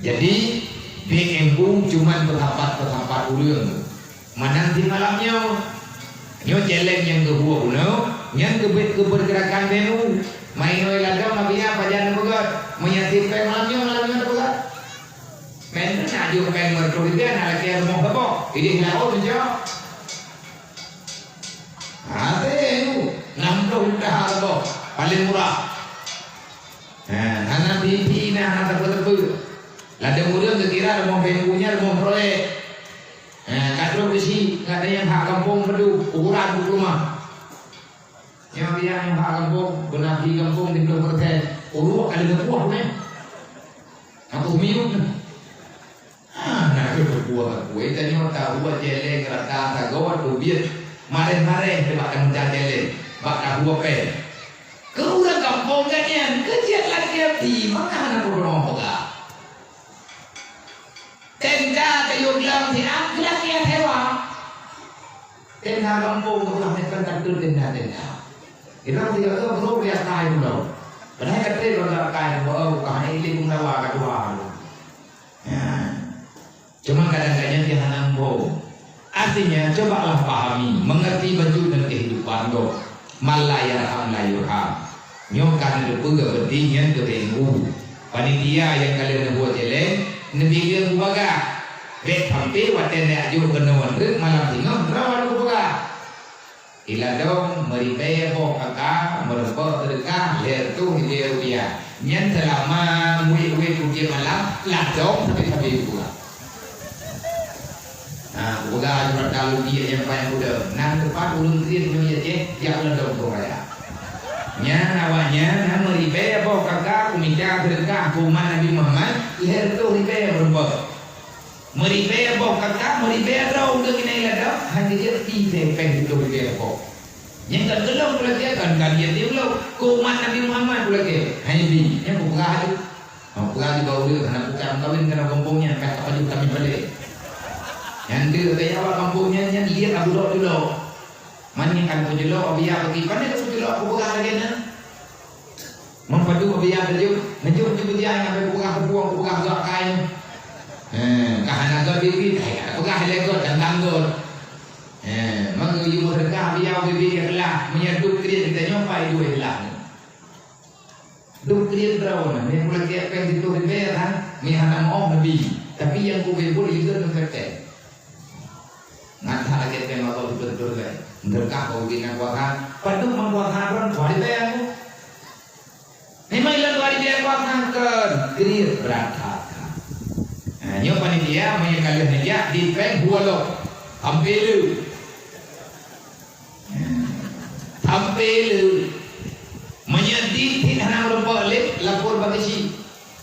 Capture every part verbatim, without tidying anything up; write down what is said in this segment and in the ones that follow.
Jadi, B N U cuman peusapat-peusapat ureuëng. Meunan simalam nyoe. Nyoe celeng nyang geuhue bunoe, nyan keubiet keu peurgeurakan B N U. Mai noe ladom Mabiya pajan neupeugöt. Meunyoe sipéng malam nyoe, malam nyoe neupeugöt. Meunan na jok péng meureutoh ribèe, na lakèe rumoh saboh. Idéh laôt meujaweueb. Até nu, enam ploh juta saboh, paléng murah. Ha, hana pih-pih na, hana teupeu-teupeu. Ladôm ureuëng geukira rumoh B N U nyan rumoh proyek. Ha, ka trok isi, ka ada nyang hak gampông padum, ukuran dua puluh lima. Nyang biasa nyang hak gampông, beuna pih gampông lima puluh persen. Ureuëng kali geupuih meh. Aku miyup. Hana geupeugah, geutanyoe tabuet jeleng rata sagoe teubiet mareh-mareh bak tameuja jeleng bak tabuet péng. Keu ureuëng gampông gobnyan, keu jeuet lakèe pih, maka hana peurunoe peugah. Tenda tayue glöng siat, keu lakèe sewa. Tenda gampông geupeugah meukeuen takheun tenda-tenda. Inong sigoe geuh brok di akai unoe. Padahai ka trép lôn di akai unoe, ka hana ilée peungawa ka tuha. Nah, cuma kadang-kadang dia hana muphom. Artinya, cobalah pahami, mengerti bacut dan kehidupan gob. Man la yarham la yurham. Nyoe ka neuteupeue geupeudeh nyan keu B N U. Panitia nyang ka lheueh neubuet jeleng, neubileung bubagaih. Bèk sampai watèe neujok keunoe treuk malam singoh droe neupeugah. Iladong meuribèe boh kaka, meureumpok seudeukah lhèe reutôh ribèe rupiah. Nyan seulama wét-wét ujeuen malam, ladong sabe-sabe geupeugah. Nah, kupeugah laju rata lubie nyang paih muda. Nan teupat ureueng kriet nyoe Aceh, jak ladong Puraya. Nyan awaknyan na meuribèe boh kaka kumita seudeukah keu umat Nabi Muhammad, lhèe reutôh ribèe meureumpok. Meuribèe boh kaka, meuribèe droe ureueng inai ladong, hana jeuet pi sépeng siplôh ribèe boh. Nyang ka geulong peulakèe kan ka dia diulok. Keu umat Nabi Muhammad peulakèe, hana bi. Nyang kupeugah laju. Nyang kupeugah laju bak ureueng hana pukat meukawen keunan gampông nyan, ka tapajoh tameh balè. Nyan deuh gaya bak gampông nyan, nyan liet abu lok julok. Man nyang ka neupeujulok, abiya bagi, pane neupeujulok, kupeugah lagèe nyan. Meupadub abiya tajok, neujok ju beudiah nyang abéh kupeugah teupueng, kupeugah gak kai. Heh, ka hana gèt biet-biet, hai ka peugah lé gèt dan tanggôt. Heh, meungeuyue meureuka abiya biet-biet nyang keulah, meunyoe dub kriet geutanyoe pai dua ilah nyoe. Dub kriet droe nyan, meupeulakèe péng siplôh ribèe kan, meuhana meu'oh neubi. Tapi nyang kubeuet likot ngon keureuteng. Ngat that lagèe péng Allah siplôh ribèe. Meureuka keu ubit nyang kuasa, padub meukuasa droen, kuasa ribèe aku. Memang ilôn dua ribèe kuasa kon, kriet beurangkat. Nah, nyoe panitia meunyoe ka lheueh neujak di péng dua lom. Sampai le. Sampai le. Meunyoe di pih hana meureumpok lé, lapor bak keuchik.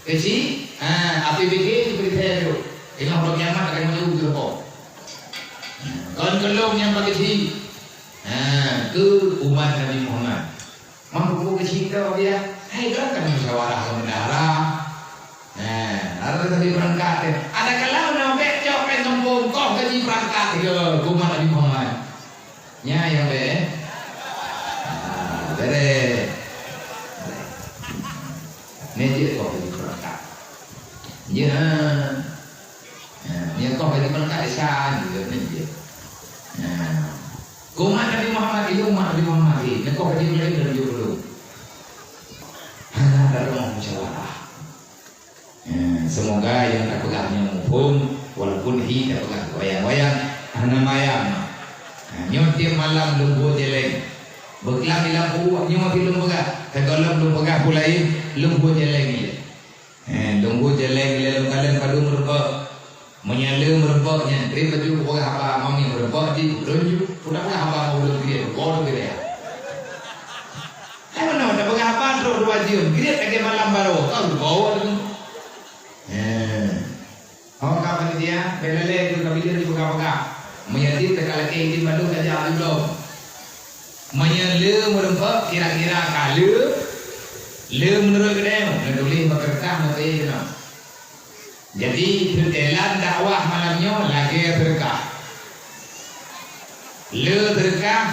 Keuchik, ha, A P B G diperiksa dulu. Tengok uroe kiamat akan meunyoe geureumpok. Kon keulong nyang bak keuchik. Ha, keu umat Nabi Muhammad. Mampu keuchik tau dia. Hai, kan musyawarah ngon bendahara. Nah, ada tadi berangkat, eh. Ada kalau nak bek cok peng kampung, koh gaji berangkat ke umat Nabi Muhammad. Nya yang bek, eh? Ah, bere. Ni je koh gaji berangkat. Ya. Nah, nyang koh gaji berangkat Isa juga ni je. Nah. Umat Nabi Muhammad itu umat Nabi Muhammad ni. Nyang koh gaji berangkat dari dulu. Hana ada musyawarah. Ya, semoga yang tapeugah nyoe muphom, walaupun hi tapeugah wayang-wayang, hana mayang. Ha, nyoe tiep malam lôn buet jeleng. Beuklam di lampu, nyoe pih lôn peugah. Sigohlom lôn peugah peue laén, lôn buet jeleng ilèe. Eh, lôn buet jeleng ilèe lôn kalon padub meureumpok. Meunyoe le meureumpok nyan, trép laju kupeugah haba, mami meureumpok di, ulôn ju, peue tapeugah haba ngon ulôn kriet, ulôn kriet. Hai meunoe, tapeugah haba trok dua jeuem, kriet lagèe malam baroe, ka rugoe lagèe nyoe. Heh. Ho ka panitia, bèk lalè keu ka bileuen jipeugah-peugah. Meunyoe dit teuka lakèe idin bandum tajak lom. Meunyoe le meureumpok, kira-kira ka le, le meunurot geutanyoe, neutuléh bak keureutah, neuteu'é keunoe. Jadi, peutelan dakwah malam nyoe lagèe seudeukah. Le seudeukah,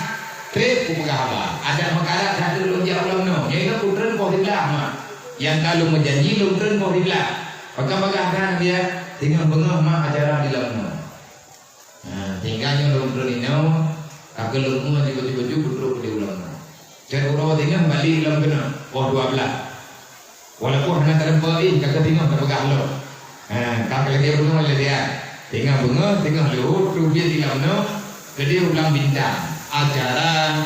trép kupeugah haba. Adak meukarat that lôn jak u Lamno. Nyoe inong kutreun poh siblaih, mak. Nyang ka lôn meujanji lôn treun poh siblaih. Pakon bagah that biya, singoh beungoh mak acara di lam nyoe. Ha, sehingga nyoe lôn, lôn inoe, ka keu lôn nyoe baju-baju peutrok di ulama. Cot uroe singoh balik lom keunoe, poh dua belas. Walaupun hana tareumpok ih, ka keu singoh tapeugah lom. Ha, ka keu lagèe beungoh lé dia. Singoh beungoh, singoh leuhôt, teubiet di lam nyoe, keudéh u Blang Bintang. Acara,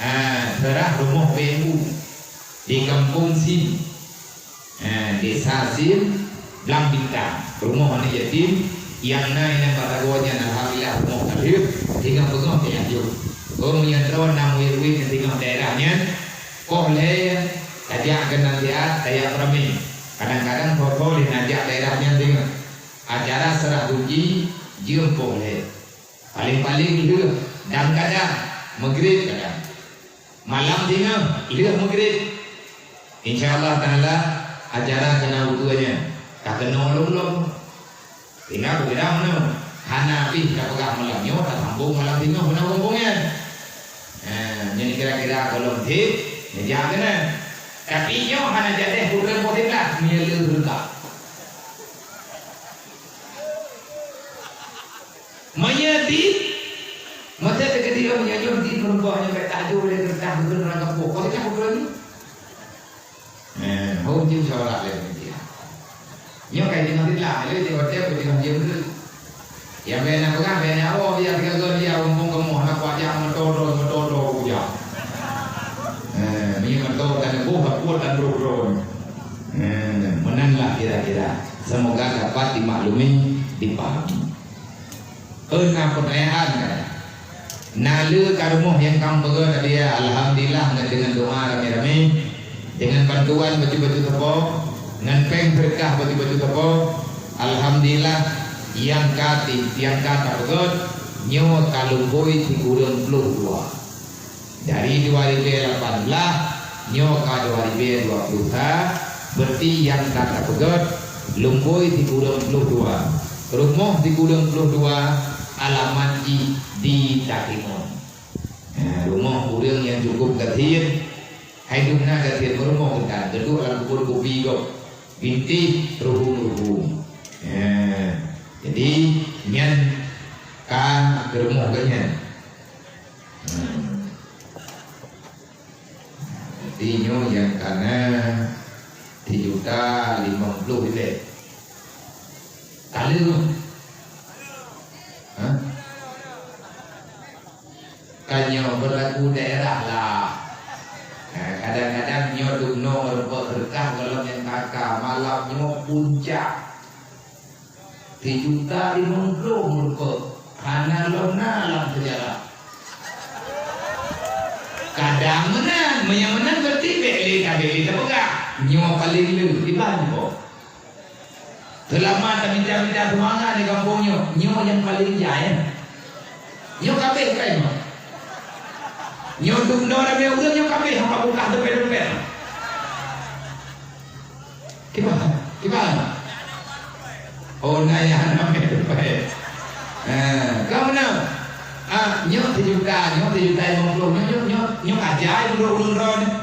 ha, seurah rumoh B M U di Kampung Sim. Eh, Desa Sim, Blang Bintang. Rumoh aneuk yatim nyang na inong bak sagoe nyan, alhamdulillah, rumoh ka lheueh, singoh beungoh teuh jok. Oh, meunyoe droe na murit-murit nyang singoh daerah nyan, poh lhèe tajak keunan siat, tajak peuramé. Kadang-kadang poh-poh lheueh neujak daerah nyan singoh. Acara seurah guci jeuem poh lhèe. Paléng-paléng lheueh dan kadang, meugrib kadang. Malam singoh, lheueh meugrib. Insya Allah Taala, acara ka na ukeue nyan. Ka keunoe lom-lom. Tinggai peugah meunoe. Hana pih tapeugah malam nyoe, tasambong malam singoh meunan mumpung nyan. Eh, nyan kira-kira gohlom thèb, neujak keunan. Tapi nyoe hana jadeh putreun poh siblaih, meunyoe le reugah. Meunyoe di, masa teukeudi meunyoe nyoe di meureumpok nyoe bèk tajoh lé keureutah beukeuen ureueng gampông. Kon teuka beukeuen nyoe? Eh, hom jeuem syawara lé media. Nyoe kai teungoh siblaih, lé di hotel pun teungoh jeuem deuh. Ya, bèk na peugah, bèk na awak, biar tiga kali ya, mumpung kamoe hana kuat jak moto droe, moto droe kuja. Eh, ni moto dan boh, kuat dan droe droe. Eh, meunan lah kira-kira. Semoga dapat dimaklumi, dipahami. Peue na peutanyaan ka? Na le ka rumoh nyang ka meupeugah tadi, ya, alhamdulillah, ngon deungon doa ramé-ramé, deungon bantuan bacut-bacut sapo, ngon péng seudeukah bacut-bacut sapo, alhamdulillah, nyang ka ti-, nyang ka tapeugöt nyoe ka lumbôi sikureueng ploh dua. Dari dua ribèe lapan blah nyoe ka dua ribèe dua ploh sa, beurati nyang ka tapeugöt lumbôi sikureueng ploh dua, rumoh sikureueng ploh dua, alamat jih di Tatimon. Nah, rumoh ureueng nyang cukup gasien, hai dum na gasien meurumoh geutan, geuduek lam keubon kupi gob, bintéh ruhueng-ruhueng. Nah, jadi nyan ka keu rumoh geuh nyan. Hmm. Jadi nyoe nyang ka na sijuta limong ploh ilèe. Ka lheueh. Hah? Ka nyoe beurlaku daerah lah. Nah, kadang-kadang nyoe dumnoe reubot reukah gohlom nyang ka-ka malam nyoe puncak. Sijuta limong ploh meureumpok hana lom na lam seujarah. Kadang meunan, meunyoe meunan beurati bèk lé ka bèk lé tapeugah. Nyoe paléng le, kiban po. Seulama tamita-mita seumangat di gampông nyoe, nyoe nyang paléng jai. Nyoe ka abéh kai nyoe. Nyoe dum droe ramé ureueng nyoe ka abéh hana buka dompet-dompet. Kiban, kiban. Oh, na nyang hana mè dompet. Ha, ka meunan. Ah, nyoe sijuta, nyoe sijuta limong ploh, nyoe, nyoe, nyoe, nyoe ka jai meunurot ureueng droe nyoe.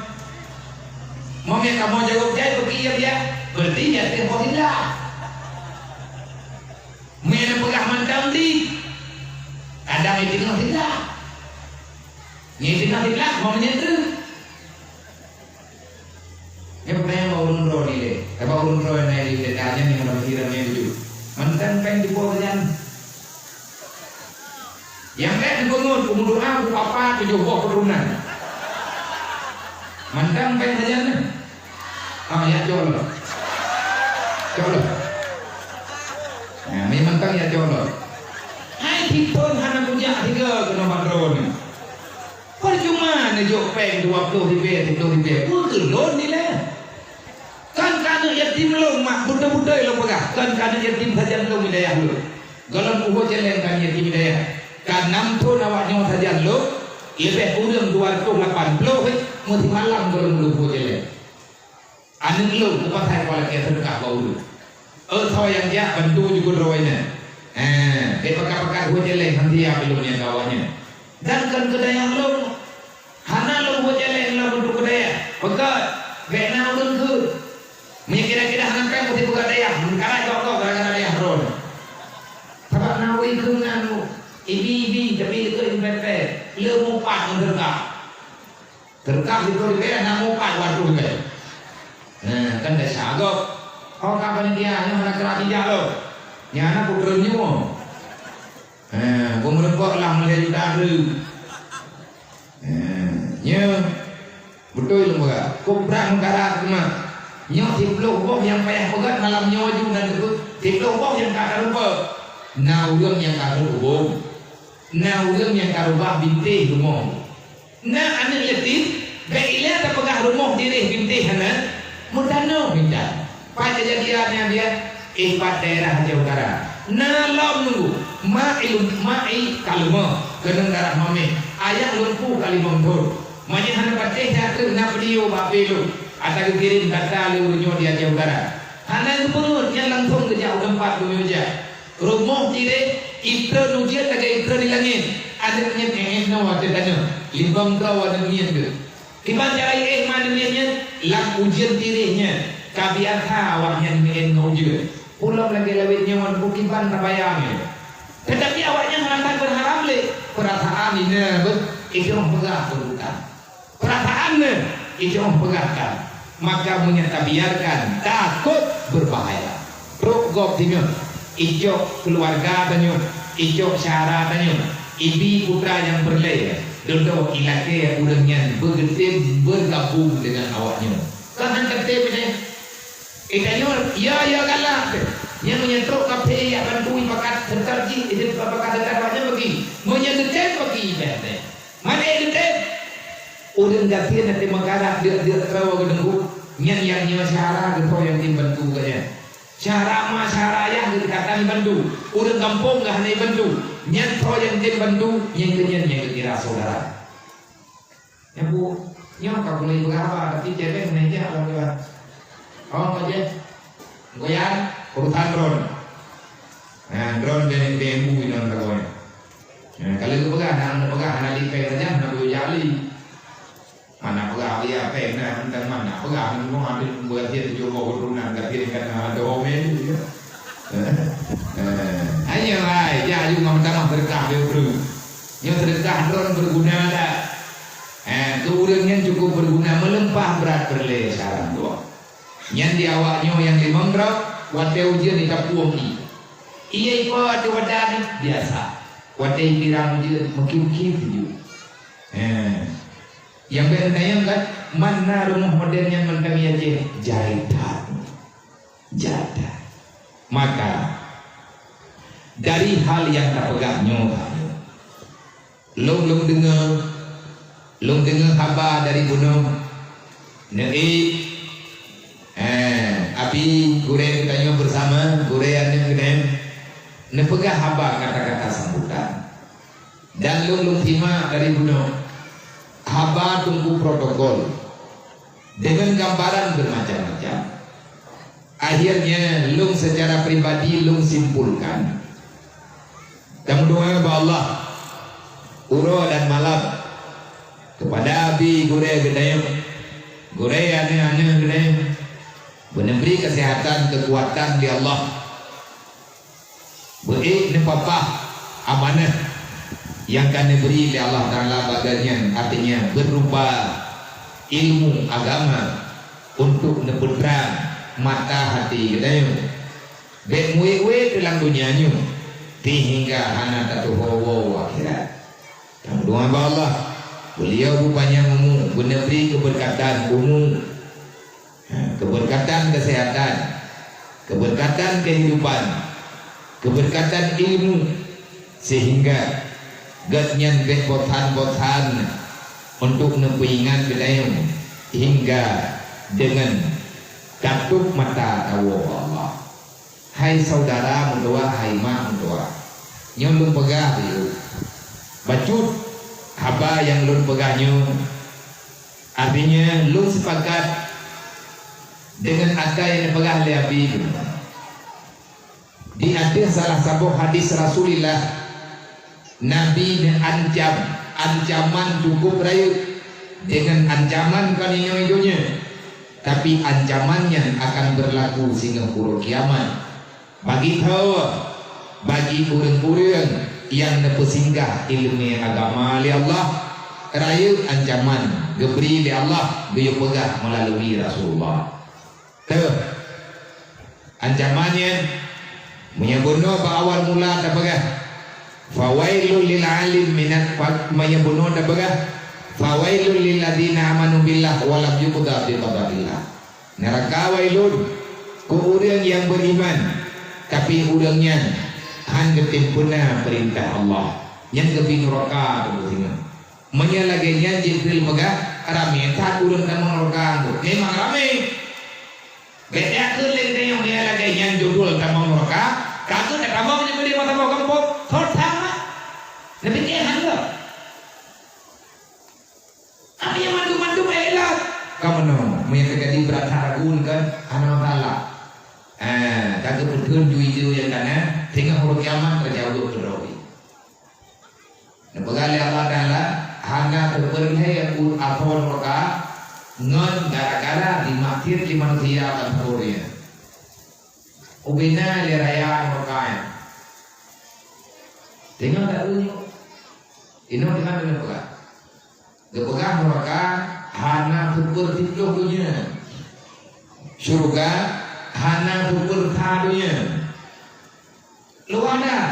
Meunyoe kamoe jaweueb jai, beuki ya, ya. Beurati ya teuh poh siblaih. Meunyoe neupeugah mantong di, kadang di teungoh siblaih. Nyoe teungoh siblaih, mau meunyoe treuk. Nyoe peureulèe bak ureueng droe nilai. Sabab ureueng droe na di tenda nyan nyang ramé-ramé tuju. Mantong péng tuboh sajan. Nyang bèk neupeungon, peumeudoa, peupapa, tujoh boh keuturonan. Mantong péng sajan nyan. Ah, ya, cok lom. Cok lom. Nah, ni mantong ya, cok lom. Hai, kiton hana kujak tiga keunoe bak droeneuh. Percuma neujok péng dua ploh ribèe, tiga ploh ribèe. Peue keu lôn nilai? Kan keu aneuk yatim lôn mak, beutôi-beutôi lôn peugah. Kan keu aneuk yatim sajan lôn di dayah lôn. Gohlom uhu céléng kan yatim di dayah. Ka nam thôn awak nyoe sajan lôn, leubeh ureueng dua ratus lapan puluh, meusimalam gohlom uhu céléng. Aneuk lôn, mupasai kualakée seudeukah bak ulôn. Ôk soe nyang jak bantu jukut droe nyan. Eh, bèk pakat-pakat hue céléng, han siap ilôn nyan keu awaknyan. Dan kon keu dayah lôn, hana lôn hue céléng lôn untuk keu dayah. Peugah, bèk na ulôn kheun. Meunyoe kira-kira hana péng, meusti peugah dayah. Meunyoe ka Le meupat ngon teuka. Teuka di Korea na meupat waduh lé. Nah, kan dah syagok. Oh, ka panitia nyoe hana keurak tijak lo. Nyang na putra nyoe. Eh, peumeurumpok lah meulhèe juta tu. Eh, nyoe beutôi lôn peugah. Kok brat meukara teuma. Nyoe siplôh boh nyang payah peugah malam nyoe ju dan teupeu. Siplôh boh nyang ka tarupa. Na ureueng nyang ka rhot ubông. Na ureueng nyang ka rubah bintéh rumoh. Na aneuk yatim, bèk ilèe tapeugah rumoh dirèh bintéh hana, meutanoh mita. Pat keujadian nyan biet, eh, pat daerah Aceh Utara. Na lom nunggu, mak i lôn, mak i ka leumoh, keunong darah mamèh, ayah lôn pu ka limong thôn. Meunyo hana patéh that treuk na video bak P lôn, ata geukirém data lé ureueng nyoe di Aceh Utara. Hana geupeuruet, nyan langsông geujak u teumpat geumeujak. Rumoh dirèh, itrön ujeuen lagèe itrön di langèt. Aneuk nyan éh-éh nyoe ateueh tanoh, limong droe aneuk nyan geuh. Kiban cara éh ma aneuk nyan nyan, lam ujeuen dirèh nyan, ka biasa awaknyan meu'én ngon ujeuen. Pulom lagèe lawét nyoe, bukon kiban tabayang nyan. Teutapi awaknyan hana that beurharap lé, peurasaan inan beuh, eh, jroh peugah keu bukan. Peurasaan nyan, ijroh peugah that, maka meunyo tabiarkan, takot berbahaya. Trok gob sinyoe, ijok keuluwarga tanyoe, ijok syara tanyoe, ibi putra nyang peureulèe, dudoe ilakèe ureueng nyan beugeutem beugabong deungon awaknyoe. Kan han teutem nyan. Eh, tanyoe, ya, ya, galak. Nyan meunyo trok kaphé jak bantu ipakat teutab jih, ipakat teutab awaknyan bagi. Meunyo geutem bagi ibadat. Meunan geutem. Ureueng gasien até meukarat deuk-deuk keurawa geuteungku, nyan nyang nyoe syara geuh po nyang tem bantu geuh nyan. Syara ma syara ayah geuh katan bantu. Ureueng gampông geuh hana bantu. Nyan po nyang tem bantu, nyang keu nyan nyang geukira syedara. Nyan bu, nyoe ka mulai beurapa, tapi cewek hana jak lam luwa. Oh, ka jeh. Goyan, urusan drone. Nah, drone dari B M U inan lagoe. Nah, kalau geupeugah, nah, geupeugah, hana lipéh saja, hana boleh jali. Mana peugah dia, peh, nah, tentang mana peugah, memang ada pembuat dia tujuh boh keturunan, tapi dia kata ada orang B M U, ya. Eh, hanya, hai, dia juga minta maaf sedekah dia, bro. Nyoe sedekah drone berguna tak? Eh, keu ureueng nyan cukup berguna, meuleumpah brat peureulèe sekarang, tuan. Nyan di awak nyoe nyang limong droe, watèe ujeuen jitapueng ié. Ié ipo ateueh wadah nyan biasa. Watèe pirang ujeuen meukiu-kiu tuju. Eh. Nyang bèk neutanyong kan, man na rumoh model nyan mantong i Aceh? Jai that. Jai that. Maka, dari hal nyang tapeugah nyoe, Lôn, lôn deungoe, lôn deungoe haba dari bunoe. Neuék, eh, abi gurèe geutanyoe bersama, gurèe aneuk geutanyoe, neupeugah haba kata-kata sambutan. Dan lôn, lôn simak dari bunoe haba teungku protokol deungon gambaran bermacam-macam. Akhirnya, lôn secara pribadi lôn simpulkan, tameudoa bak Allah uroe dan malam kepada abi gurèe geutanyoe, gurèe aneuk-aneuk geutanyoe, beuneubri kesehatan, kekuatan di Allah. Beuék neupapah amanah nyang ka neubri lé Allah Taala bak geutanyoe, artinya berupa ilmu agama untuk neupeutrang mata hati geutanyoe. Bèk muwé-wé teuh lam donya nyoe, sehingga hana tatuho woe akhirat. Tameudoa bak Allah, beuliau beupanyang umu, beuneubri keubeurkatan umu. Ha, keubeurkatan keuseuhatan, keubeurkatan keuhidupan, keubeurkatan ilmu, sehingga gobnyan bèk bosan-bosan untuk neupeuingat geutanyoe hingga deungon tatôp mata tawoe bak Allah. Hai syedara meutuwah, hai mak meutuwah, nyoe lôn peugah bacut haba nyang lôn peugah nyoe. Artinya, lôn sepakat deungon ata nyang neupeugah lé Abi. Di ateueh salah saboh hadis Rasulullah, Nabi neuancam ancaman cukup rayeuk. Deungon ancaman kon inoe donya, tapi ancaman nyan akan beurlaku singoh uroe kiamat. Bagi tho, bagi ureuëng-ureuëng nyang neupeusinggah ileumèe agama lé Allah, rayeuk ancaman geubri lé Allah geuyue peugah meulalui Rasulullah. Teuh, ancaman nyan, meunyoe bunoe bak awal mula tapeugah, "Fawailul lil alim minat fa-," meunyoe bunoe tapeugah, "Fawailul lil ladzina amanu billah wa lam yuqda bi qadaillah." Neuraka wailun keu ureuëng nyang beriman, tapi ureuëng nyan hán geutem peuna peurintah Allah, nyan geubri neuraka teungku singoh. Meunyoe lagèe nyan Jibril peugah, ramé that ureuëng tamong neuraka teungku. Memang ramé. Bèk takheun lé tanyoe meunyoe lagèe nyan judul tamong neuraka, ka keuh tatamong nibak mata boh gampông, thot that. Neupike hán geuh. Tapi nyang mandum-mandum ikhlas. Ka meunoe, meunyoe teujadi brat that ragu kan, hana masalah. Ah, ka geupeutheun ju ijo nyang kana, singoh uroe kiamat teujaweueb keudroe. Neupeugah lé Allah Taala, hana teupeureulee u-, apo neuraka ngon gara-gara jimaksiet lé manusia ban saboh donya. Ubena lé raya neuraka nyan. Singoh tak tunyok. Inong teuma neupeugah. Geupeugah neuraka hana super siplôh donya. Syeuruga hana super sa donya. Luwah that,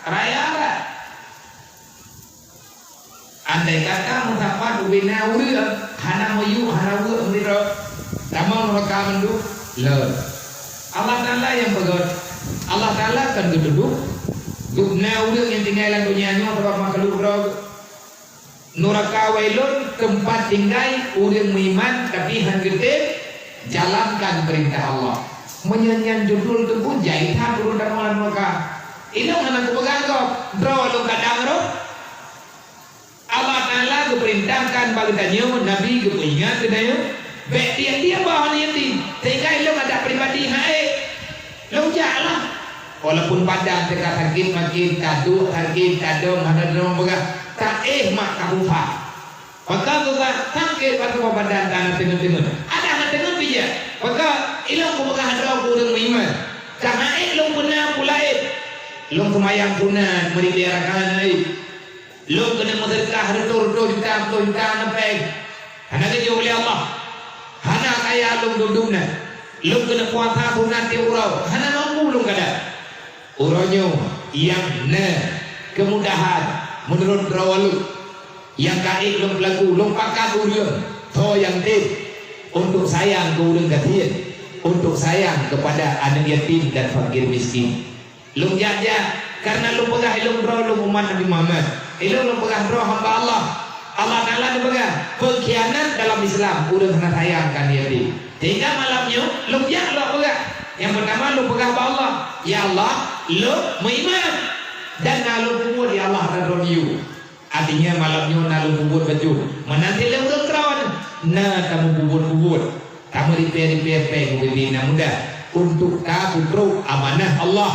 raya that. Andai kata meusapat ubena ureuëng hana meuyuek hana weuek meudroe, tamong neuraka mandum lôn. Allah Taala nyang peugöt. Allah Taala kan geududuek. Geupeuna ureuëng nyang tinggai lam donya nyoe sabab makhluk droe. Nuraka wailun teumpat tinggai ureuëng meuiman tapi hán geutem jalankan peurintah Allah. Meunyoe nyan judul teungku jai that ureuëng tamong lam nuraka. Inong hana kupeugah gob, droe lôn kadang roh. Allah Taala geupeurintahkan bak geutanyoe, Nabi geupeuingat geutanyoe, bèk tieb-tieb boh aneuk yatim. Sehingga ilong adak pribadi hana ék. Lôn jak lah. Walaupun badan teuka sakét makin, taduek sakét, tadong hana tadong peugah, taéh mak ka susah. Maka susah sakét bak saboh badan ta hana teungeut-teungeut. Adak hana teungeut bijak. Maka ilong kupeugah droe keu ureuëng meuiman. Ka hana ék lôn peuna peue laén. Lôn seumayang sunat meuribèe rakaat hana ék. Lôn keuneuk meuseudeukah reutôh-reutôh juta, ploh juta hana péng. Hana geujok lé Allah. Hana kaya lôn dum-dum na. Lôn keuneuk puasa sunat tieb uroe. Hana mampu lôn kada. Uroe nyoe nyang na keumudahan meunurot droe lôn. Nyang ka ék lôn peulaku, lôn pakat ureuëng, tho nyang tem, untuk sayang keu ureuëng gasien, untuk sayang kepada aneuk yatim dan fakir miskin. Lôn jak-jak, kareuna lôn peugah ilong droe lôn umat Nabi Muhammad. Ilong lôn peugah droe hamba Allah. Allah Taala neupeugah, peukhianat dalam Islam, ureuëng hana sayang keu aneuk yatim. Sehingga malam nyoe, lôn jak lôn peugah. Nyang peurtama lôn peugah bak Allah, "Ya Allah, lôn meuiman." Dan na lôn peubuet, "Ya Allah, hana droeneuh." Artinya malam nyoe na lôn peubuet bacut. Meunan cit lé ureuëng keudroe na tameububuet-bubuet, tameuripèe-ripèe péng ubé-bé na mudah untuk tapeutrok amanah Allah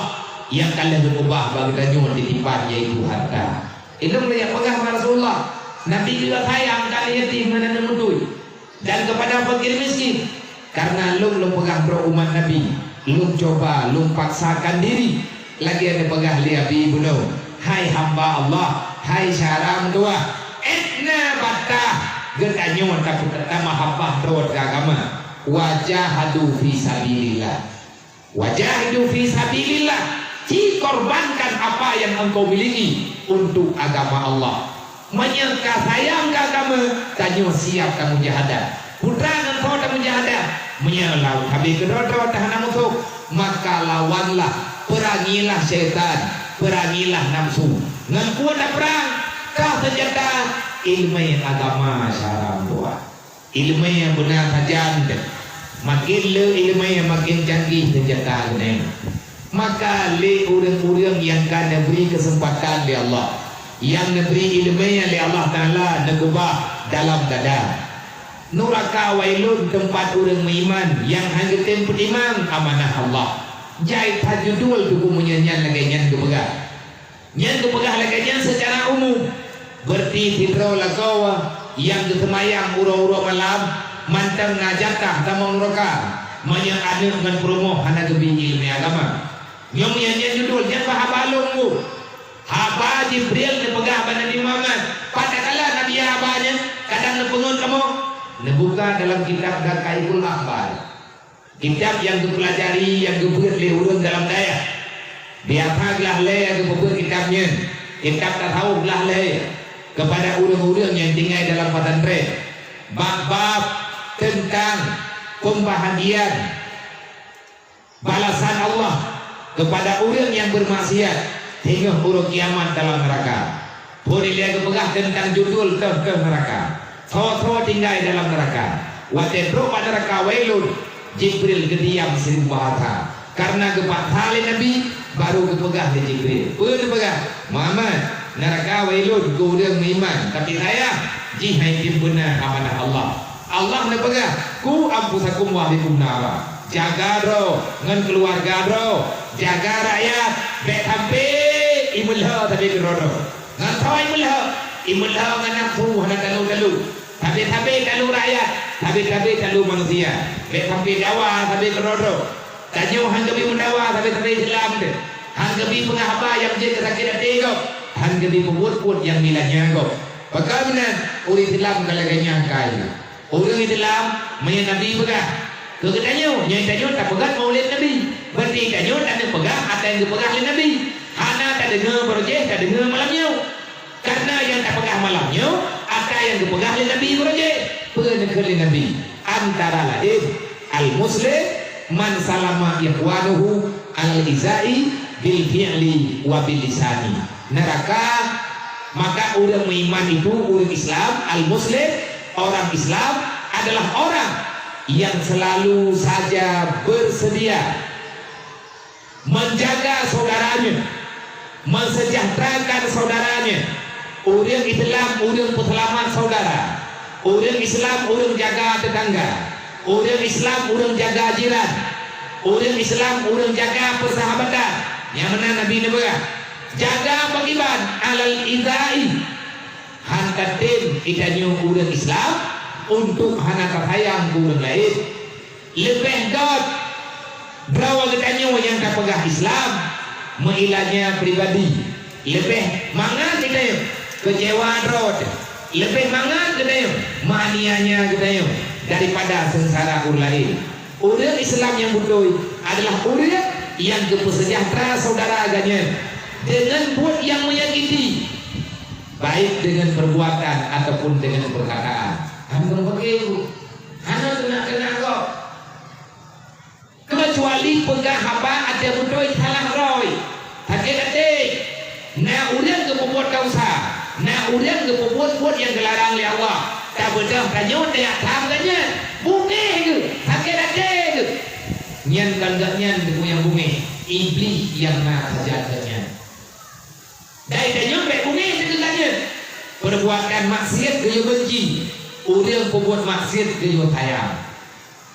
nyang ka lheueh geupeubah bak geutanyoe titipan, yaitu harta. Ilong lôn jak peugah bak Rasulullah, Nabi geuh sayang keu aneuk yatim ngon aneuk beutôi. Dan kepada fakir miskin. Kareuna lôn, lôn peugah droe umat Nabi, lôn cuba, lôn paksakan diri. Lagèe neupeugah lé Abi bunoe, "Hai hamba Allah, hai syara meutuwah, ék na bataih geutanyoe tapeutamah haba droe keu agama." Wajahadu fi sabilillah. Wajahidu fi sabilillah, ci korbankan apa yang engkau miliki untuk agama Allah. Meunyoe ka sayang keu agama, tanyoe siap tamujahadah. Putra ngon po tamujahadah. Meunyoe lawan habéh keudroe-droe tahana musoh, maka lawanlah, peurangilah syaitan, peurangilah nafsu. Ngon peue tapeurang? Ka seunjata, ileumèe agama syara meutuwah. Ileumèe beuna sajan, makin le ileumèe makin canggih seunjata geutanyoe. Maka lé ureuëng-ureuëng nyang ka neubri keuseumpatan lé Allah, nyang neubri ileumèe lé Allah Taala neukeubah dalam dada. Nuraka wailun teumpat ureuëng meuiman nyang hana geutem peutimang amanah Allah. Jai that judul teungku meunyoe nyan lagèe nyan geupeugah. Nyan geupeugah lagèe nyan seucara umum, beureuti sidroe lakoe nyang geuseumayang uroe-uroe malam mantong na jatah tamong nuraka, meunyoe aneuk ngon peurumoh hana geubri ileumèe agama. Nyoe nyan, nyan judul, nyan bah haba lôn bu. Haba Jibril neupeugah bak Nabi Muhammad, "Pat takalon Nabi haba nyan, kadang neupeungeut kamoe?" Neubuka dalam kitab Daqaiqul Akhbar. Kitab nyang geupeulajari, nyang geubeuet lé ureuëng dalam dayah. Biasa glah lhée nyang geupeubeuet kitab nyan, kitab tasawuf glah lhée keupada ureuëng-ureuëng nyang tinggai dalam pesantren. Bab-bab teuntang peumbahagian balasan Allah keupada ureuëng nyang beurmaksiat teungoh uroe kiamat dalam neuraka. Phon ilée geupeugah teuntang judul teuh-teuh neuraka, soe-soe tinggai dalam neuraka. Watée trok bak neuraka Wailun, Jibril geudiam siumu bahasa. Kareuna geupaksa lé Nabi, baru geupeugah lé Jibril. Peue neupeugah? Muhammad, neuraka Wailun keu ureuëng meuiman, tapi sayang, jih hai tem beuna amanah Allah. Allah neupeugah, "Qu anfusakum wa ahlikum nara." Jaga droe ngon keuluwarga droe, jaga rakyat, bék sampai imeulhö sabe keudroe-droe. Ngon soe imeulhö? Imeulhö ngon nafsu hana talu-talu. Sabe-sabe talu rakyat, sabe-sabe talu manusia. Bék sampai dawa sabe keudroe-droe. Tanyoe han geubi meudawa sabe-sabe Islam teuh. Han geubi peugah haba nyang jeuet keu sakét até gob. Han geubi peubuet-buet nyang meulanya gob. Pakon meunan ureuëng Islam ka lagée nyan kai. Ureuëng Islam, meunyoe Nabi peugah, keu geutanyoe, nyoe tanyoe tapeugah maulid Nabi. Berarti tanyoe taneuk peugah ata nyang geupeugah lé Nabi. Hana tadeungoe barojéh, tadeungoe malam nyoe. Kareuna nyang tapeugah malam nyoe, ata nyang geupeugah lé Nabi barojéh. Peue neukheun lé Nabi? Antara laén, "Al-muslim man salama ikhwanuhu alal izai bil fi'li wa bil lisani." Neuraka, maka ureuëng meuiman itu ureuëng Islam, al-muslim, orang Islam adalah orang yang selalu saja bersedia menjaga saudaranya, mensejahterakan saudaranya. Ureuëng Islam ureuëng peuseulamat saudara. Ureuëng Islam ureuëng jaga teutangga. Ureuëng Islam ureuëng jaga jiran. Ureuëng Islam ureuëng jaga peusahabatan. Nyang meunan Nabi neupeugah, "Jaga pakriban alal izai." Han tatem geutanyoe ureuëng Islam untuk hana tasayang keu ureuëng laén. Leubeh göt droe geutanyoe nyang tapeugah Islam meuilanya pribadi. Leubeh mangat geutanyoe keucewa droe teuh. Leubeh mangat geutanyoe meuaniaya geutanyoe daripada seungsara ureuëng laén. Ureuëng Islam nyang beutôi adalah ureuëng nyang geupeusejahtera saudara geuh nyan deungon buet nyang menyakiti, baik deungon perbuatan ataupun deungon perkataan. Hana meukeue, hana keunak-keunak gob. Keucuali peugah haba até beutôi salah droe. Sakét até. Na ureuëng geupeubuet desya, na ureuëng geupeubuet buet nyang geularang lé Allah. Tabeudôh tanyoe tajak tham geuh nyan. Beungéh geuh, sakét até geuh. Nyan kon geuh nyan nyang beungéh, Iblih nyang na sajan geuh nyan. Dai tanyoe bék beungéh deungon geuh nyan. Perbuatan maksiat geuyue beunci, ureuëng peubuet maksiat geuyue sayang.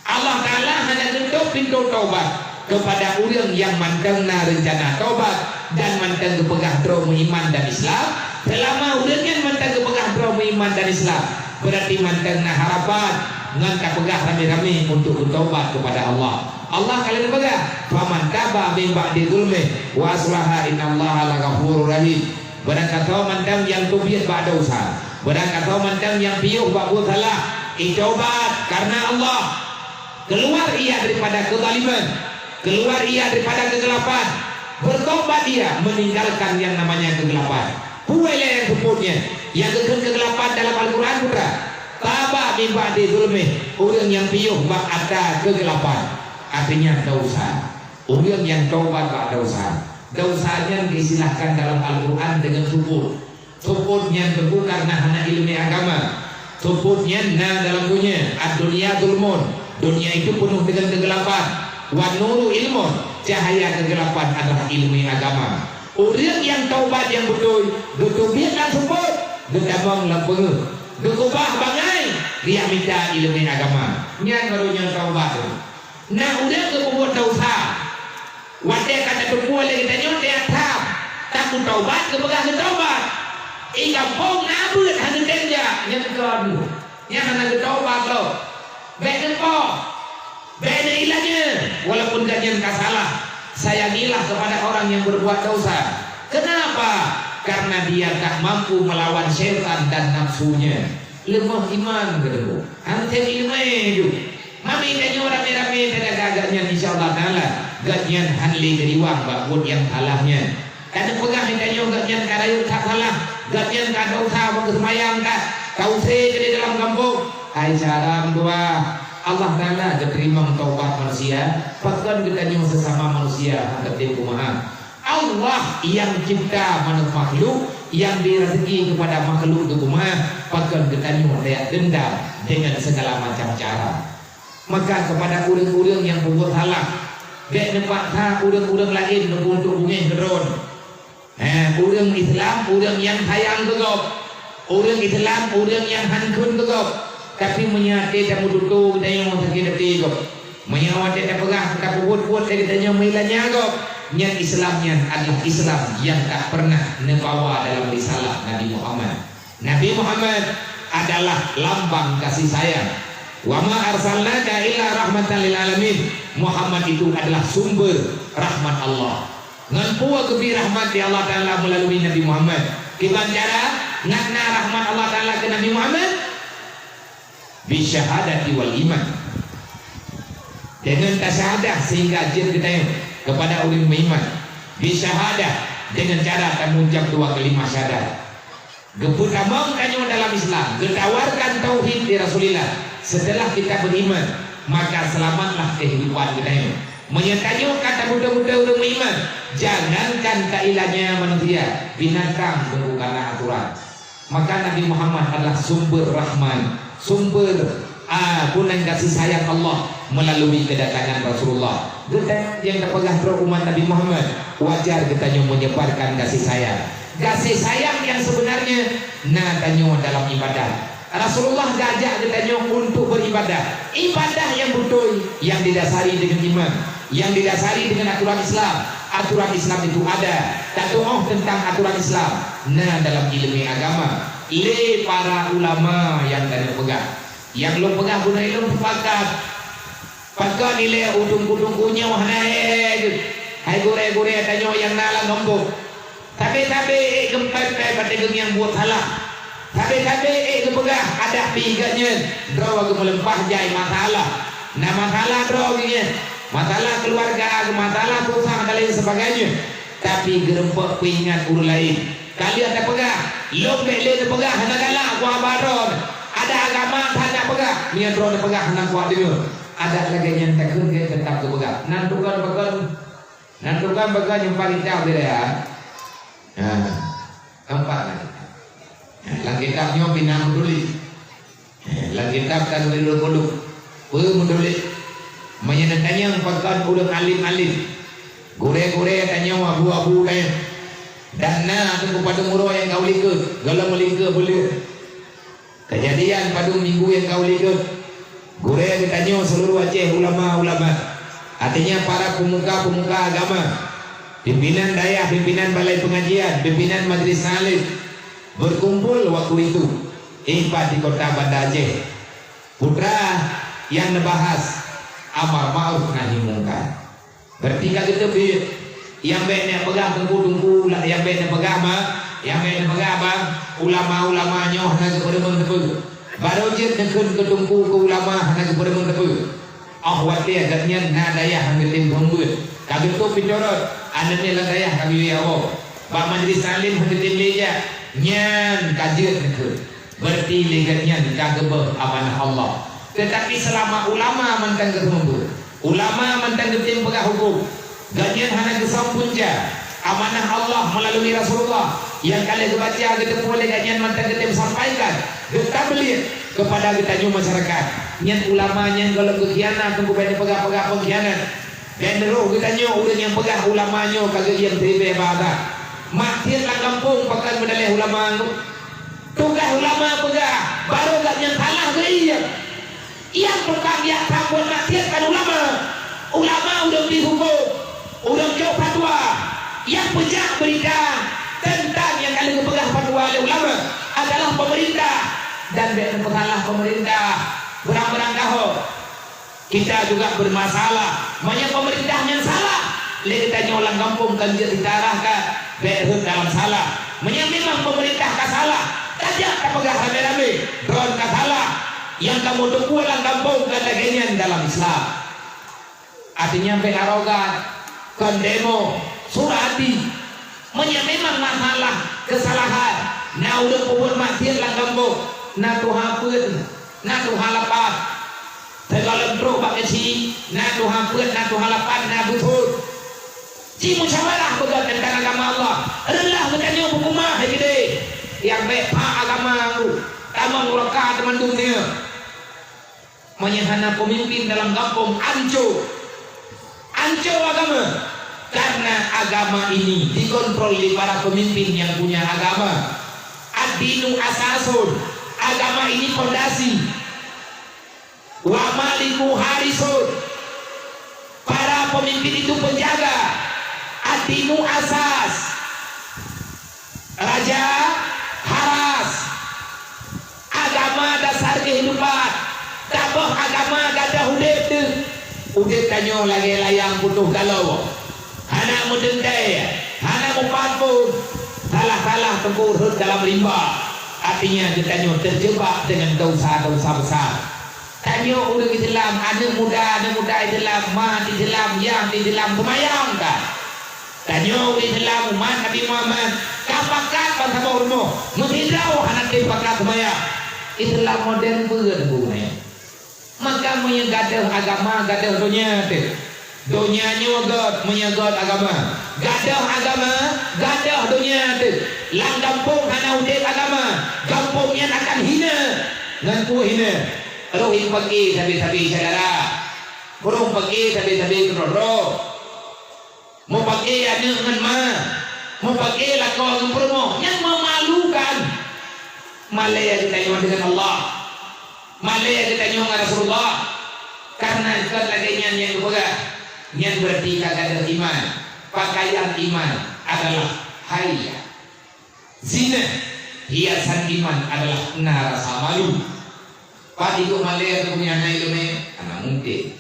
Allah Taala hana geutôp pintoe taubat keupada ureuëng nyang mantong na reuncana taubat dan mantong geupeugah droe meuiman dan Islam. Seulama ureuëng nyan mantong geupeugah droe meuiman dan Islam, beurati mantong na harapan ngon tapeugah ramé-ramé untuk geutaubat keupada Allah. Allah ka lheueh neupeugah, "Faman taba min ba'di zulmihi wa aslaha innallaha laghafurur rahim." Beurangkasoe mantong nyang teubiet bak desya, beurangkasoe mantong nyang piôh bak buet salah, itaubat kareuna Allah. Keuluar ia daripada keuzaliman, keuluar ia daripada keugelapan, beutaubat ia meuninggalkan nyang namanya keugelapan. Peue lé nyang seupôt nyan? Nyang geukheun keugelapan dalam Al-Qur'an peue? Taba min ba'di zulmihi, ureuëng nyang piôh bak atra keugelapan, artinya desya. Ureuëng nyang taubat bak desya, desya nyan geuistilahkan dalam Al-Qur'an deungon seupôt. Seupôt nyan teungku kareuna hana iéleumé agama. Seupôt nyan na dalam donya, "Ad-dunya zulmun." Donya itu penuh dengan kegelapan. "Wan-nuru ilmun." Cahaya kegelapan adalah iéleumé agama. Ureuëng nyang taubat nyang beutôi, geuteubiet lam seupôt, geutamong lam peungeuh, geukeubah bangai, geujak mita iéleumé agama. Nyan baru nyang taubat. Na ureuëng geupeubuet desya, watée ka tateupeue lé geutanyoe tajak tham, tapeutaubat geupeugah geutaubat. I gampông na beuet hana tem jak, nyan kon. Nyan hana geutaubat lom. Bék neupo, bék neuilanya, walaupun geuh nyan ka salah. Sayangilah kepada orang yang berbuat dosa. Kenapa? Karena dia tak mampu melawan syaitan dan nafsunya. Lemah iman, kata. Hana tem ileumèe ju. Mami tanyoe ramé-ramé tajaga gobnyan, insya Allah Taala gobnyan hana lé geuriwang bak buet nyang salah nyan. Ka neupeugah lé tanyoe gobnyan ka rayeuk that salah, gobnyan ka desya bak seumayang that, ka use keudéh dalam gampông. Hai syedara meutuah, Allah Taala geuteurimong taubat manusia, pakon geutanyoe sesama manusia hana tem kumaha? Allah yang cipta manu-, makhluk, yang bri rezeki kepada makhluk tu kumaha, pakon geutanyoe tajak dendam dengan segala macam cara. Maka kepada ureuëng-ureuëng nyang peubuet salah, bék neupaksa ureuëng-ureuëng laén neupeuuntok beungéh keu droe. Eh, ureuëng Islam, ureuëng nyang sayang keu gob. Ureuëng Islam, ureuëng nyang han kheun keu gob. Tapi meunyoe até tameututoe geutanyoe sakét até gob. Meunyoe watée tapeugah, tapeubuet-buet lé geutanyoe meuilanya gob, nyan Islam nyan adalah Islam nyang tak pernah neubawa dalam risalah Nabi Muhammad. Nabi Muhammad adalah lambang kasih sayang. "Wa ma arsalnaka illa rahmatan lil alamin." Muhammad itu adalah sumber rahmat Allah. Ngon peue geubri rahmat di Allah Taala meulalu Nabi Muhammad? Kiban cara ngat na rahmat Allah Taala keu Nabi Muhammad? Bisyahadati wal iman. Dengan tasyahadah sehingga jeuet geutanyoe kepada ureuëng meuiman. Bisyahada, dengan cara tamucab dua kalimah syahadat. Geupeutamong tanyoe dalam Islam, geutawarkan tauhid di Rasulullah. Setelah kita beriman, maka selamatlah kehidupan geutanyoe. Meunyoe tanyoe ka tabeutôi-beutôi ureuëng meuiman, jangankan tailanya manusia, binatang pun kana aturan. Maka Nabi Muhammad adalah sumber rahmat, sumber, ah, bunan kasih sayang Allah melalui kedatangan Rasulullah. Geutanyoe nyang tapeugah droe umat Nabi Muhammad, wajar geutanyoe menyebarkan kasih sayang. Kasih sayang yang sebenarnya na tanyoe dalam ibadah. Rasulullah geujak geutanyoe untuk beribadah. Ibadah yang beutôi yang didasari dengan iman, yang didasari dengan aturan Islam. Aturan Islam itu ada. Tatu'oh tentang aturan Islam na dalam ileumèe agama lé para ulama nyang ka neupeugah. Nyang lôn peugah beunai lôn peupakat. Pakon ilèe u teungku-teungku nyoe hana he-he geuh. Hai gurèe-gurèe tanyoe nyang na lam gampông. Sabe-sabe ék geumpèe-pèe watèe geungieng buet salah. Sabe-sabe ék geupeugah adak pih geuh nyan droe geumeuleumpah jai masalah. Na masalah droe geuh nyan, masalah keuluwarga, masalah susah dan lain sebagainya. Tapi geurumpok peuingat ureuëng laén. Ka lheueh tapeugah, lôn bék lé neupeugah hana galak kuhaba droe. Adak agama that tapeugah, meunyoe droe neupeugah hana kuat deungoe. Adak lagèe nyan takheun gét teutap geupeugah. Nan tukang pakon, nan tukang pakon nyumpah kitab dia, ya. Nah, nampak kan? Nah, lam kitab nyoe pih na meutuléh. Eh, lam kitab ka geubri lôn peuduek. Peue meutuléh? Meunyoe neutanyong pakon ureuëng alim-alim, gurèe-gurèe tanyoe, abu-abu tanyoe, dan na teungku padum uroe nyang ka u likot, gohlom u likot buleuen. Keujadian padum minggu nyang ka u likot, gurèe geutanyoe seuluruh Aceh, ulama-ulama, artinya para pemuka-pemuka agama, pimpinan dayah, pimpinan balai pengajian, pimpinan majlis taklim, berkumpul waktu itu, ipat di kota Banda Aceh. Putra nyang neubahas amar ma'ruf nahi mungkar. Berarti ka geuteubiet, nyang bék neupeugah teungku-teungku, nyang bék neupeugah ma, nyang bék neupeugah abang, ulama-ulama nyoe hana geupeurumeung teupeu. Barô jeuet neukheun keu teungku, keu ulama hana geupeurumeung teupeu. Óh watèe gobnyan na dayah nyang geutem seumeubeuet, ka geutôp peucurot, aneuk nyan lam dayah ka geuyue woe. Bak majlis taklim hana geutem lé jak, nyan ka jeuet neukheun. Berarti lé gobnyan ka geubeuet amanah Allah. Tetapi selama ulama mantong geuseumeubeuet, ulama mantong geutem peugah huköm, gobnyan hana geusöm punca amanah Allah meulalu Rasulullah nyang ka lheueh geubaca, geuteupeue lé gobnyan mantong geutem sampaikan, geutabligh kepada geutanyoe masyarakat. Nyan ulama nyan gohlom geukhianat, teungku bék neupeugah-peugah peungkhianat. Dan roh geutanyoe ureuëng nyang peugah ulama nyoe ka geuiem siribèe bak adak. Mak tiet lam gampông pakon meudaleh ulama nyoe. Tugaih ulama peugah, barô gobnyan salah geuiem. Nyang tukang jak that buet maksiat kan ulama. Ulama ureuëng bri huköm, ureuëng cok fatwa. Nyang peujak beurita teuntang nyang ka lheueh geupeugah fatwa lé ulama adalah peumeurintah. Dan bék neupeusalah peumeurintah. Beurang-beurang ka ho. Kita juga bermasalah. Meunyoe peumeurintah nyan salah, Lé geutanyoe lam gampông kan jeuet ditarah ka, bék rhot dalam salah. Meunyoe memang peumeurintah ka salah, tajak tapeugah ramé-ramé, "Droen ka salah, nyang kamoe teupeue lam gampông kon lagée nyan dalam Islam." Artinya bék arogan, kon demo, surati. Meunyoe memang masalah keusalahan, na ureuëng peubuet maksiet lam gampông, na tuha peuet, na tuha lapan. Sigohlom trok bak keuchik, na tuha peuet, na tuha lapan, na beuthon. Ci musyawarah beugöt teuntang agama Allah. Reulah geutanyoe beukumah hai keudeh. Nyang bék pha agama ngu, tamong raka teumandum nyoe. Meunyoe hana peumimpin dalam gampông, ancô. Ancô agama. Karena agama ini dikontrol di para pemimpin yang punya agama. Ad-dinu asasun. Agama ini pondasi. Wa maliku harisun. Para pemimpin itu penjaga. Ad-dinu asas. Raja haras. Agama dasar kehidupan. Taboh agama gadoh udeb teuh. Udeb tanyoe lagée layang putôh galoe. Hana meuteuntée, hana mupat pun. Salah-salah teungku rhot dalam rimba. Artinya geutanyoe terjebak dengan dosa-dosa besar. Tanyoe ureuëng Islam, aneuëk muda, aneuëk muda Islam, mat Islam, yah Islam, seumayang ka. Tanyoe ureuëng Islam, umat Nabi Muhammad, ka pakat ban saboh rumoh, meusidroe hana tem pakat seumayang. Islam modern peue teungku nyan? Maka meunyoe gadoh agama, gadoh donya teuh. Donya nyoe göt, meunyoe göt agama. Gadoh agama, gadoh donya teuh. Lam gampông hana udeb agama, gampông nyan akan hina. Ngon peue hina? Roh nyang pake sabe-sabe syedara. Roh pake sabe-sabe keudroe-droe. Mupake aneuëk ngon ma, mupake lakoe ngon peurumoh, nyang meumalukan. Malée geutanyoe deungon Allah, malée geutanyoe ngon Rasulullah. Karena kon lagée nyan nyang geupeugah, nyan berarti ka gadôh iman. Pakaian iman adalah haya. Zinah, hiasan iman adalah na rasa malu. Pat jikuk malée ateueh nyan hana iéleumé? Hana mungken.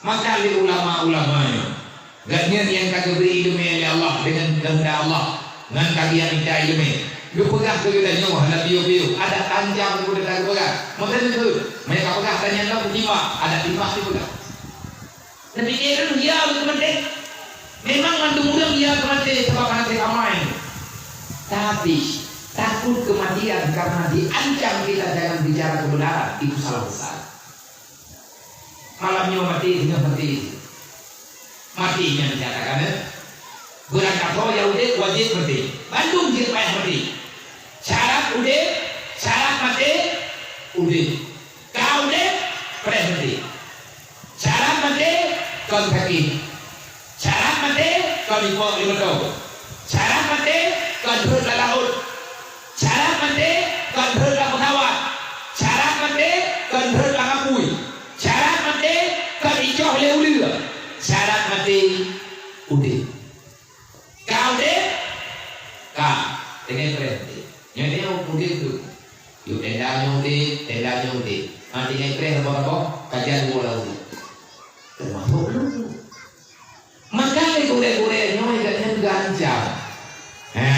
Maka lé ulama-ulama nyoe, gobnyan nyang ka geubri iéleumé lé Allah deungon keuheundak Allah, ngon ka geumita iéleumé, geupeugah keu geutanyoe hana piôh-piôh, adak panjang geupeugah. Maka neukeuh, meunyoe ka peugah tanyan lom timbak, adak timbak dipeugah. Neupike lôn, ya, ulôn keumaté. Memang mandum ureuëng ya keumaté sabab hana teuka amai. Tapi, takut kematian karena diancam kita jangan bicara kebenaran, itu salah besar. Malam nyoe maté, singoh maté. Maté nyang dinyatakan, eh? Beurangkasoe ya udeb, wajéb maté. Bandum jeuet payah maté. Syarat udeb, syarat maté, udeb. Ka udeb, preh maté. Syarat maté kon sakét. Syarat maté kon ipok limeuto. Syarat maté kon rhot lam laôt. Syarat maté kon rhot lam peusawat. Syarat maté kon rhot lam apui. Syarat maté kon icoh lé uleue. Syarat maté udeb. Ka udeb? Ka. Tinggai preh udeb. Nyoe nyoe udeb tu. Yuk tenda nyoe udeb, tenda nyoe udeb. Ha, tinggai preh saboh-saboh, ka jan dua lam udeb. Teumasok lôn. Maka lé gurée-gurée nyoe gobnyan geuancam. Ha.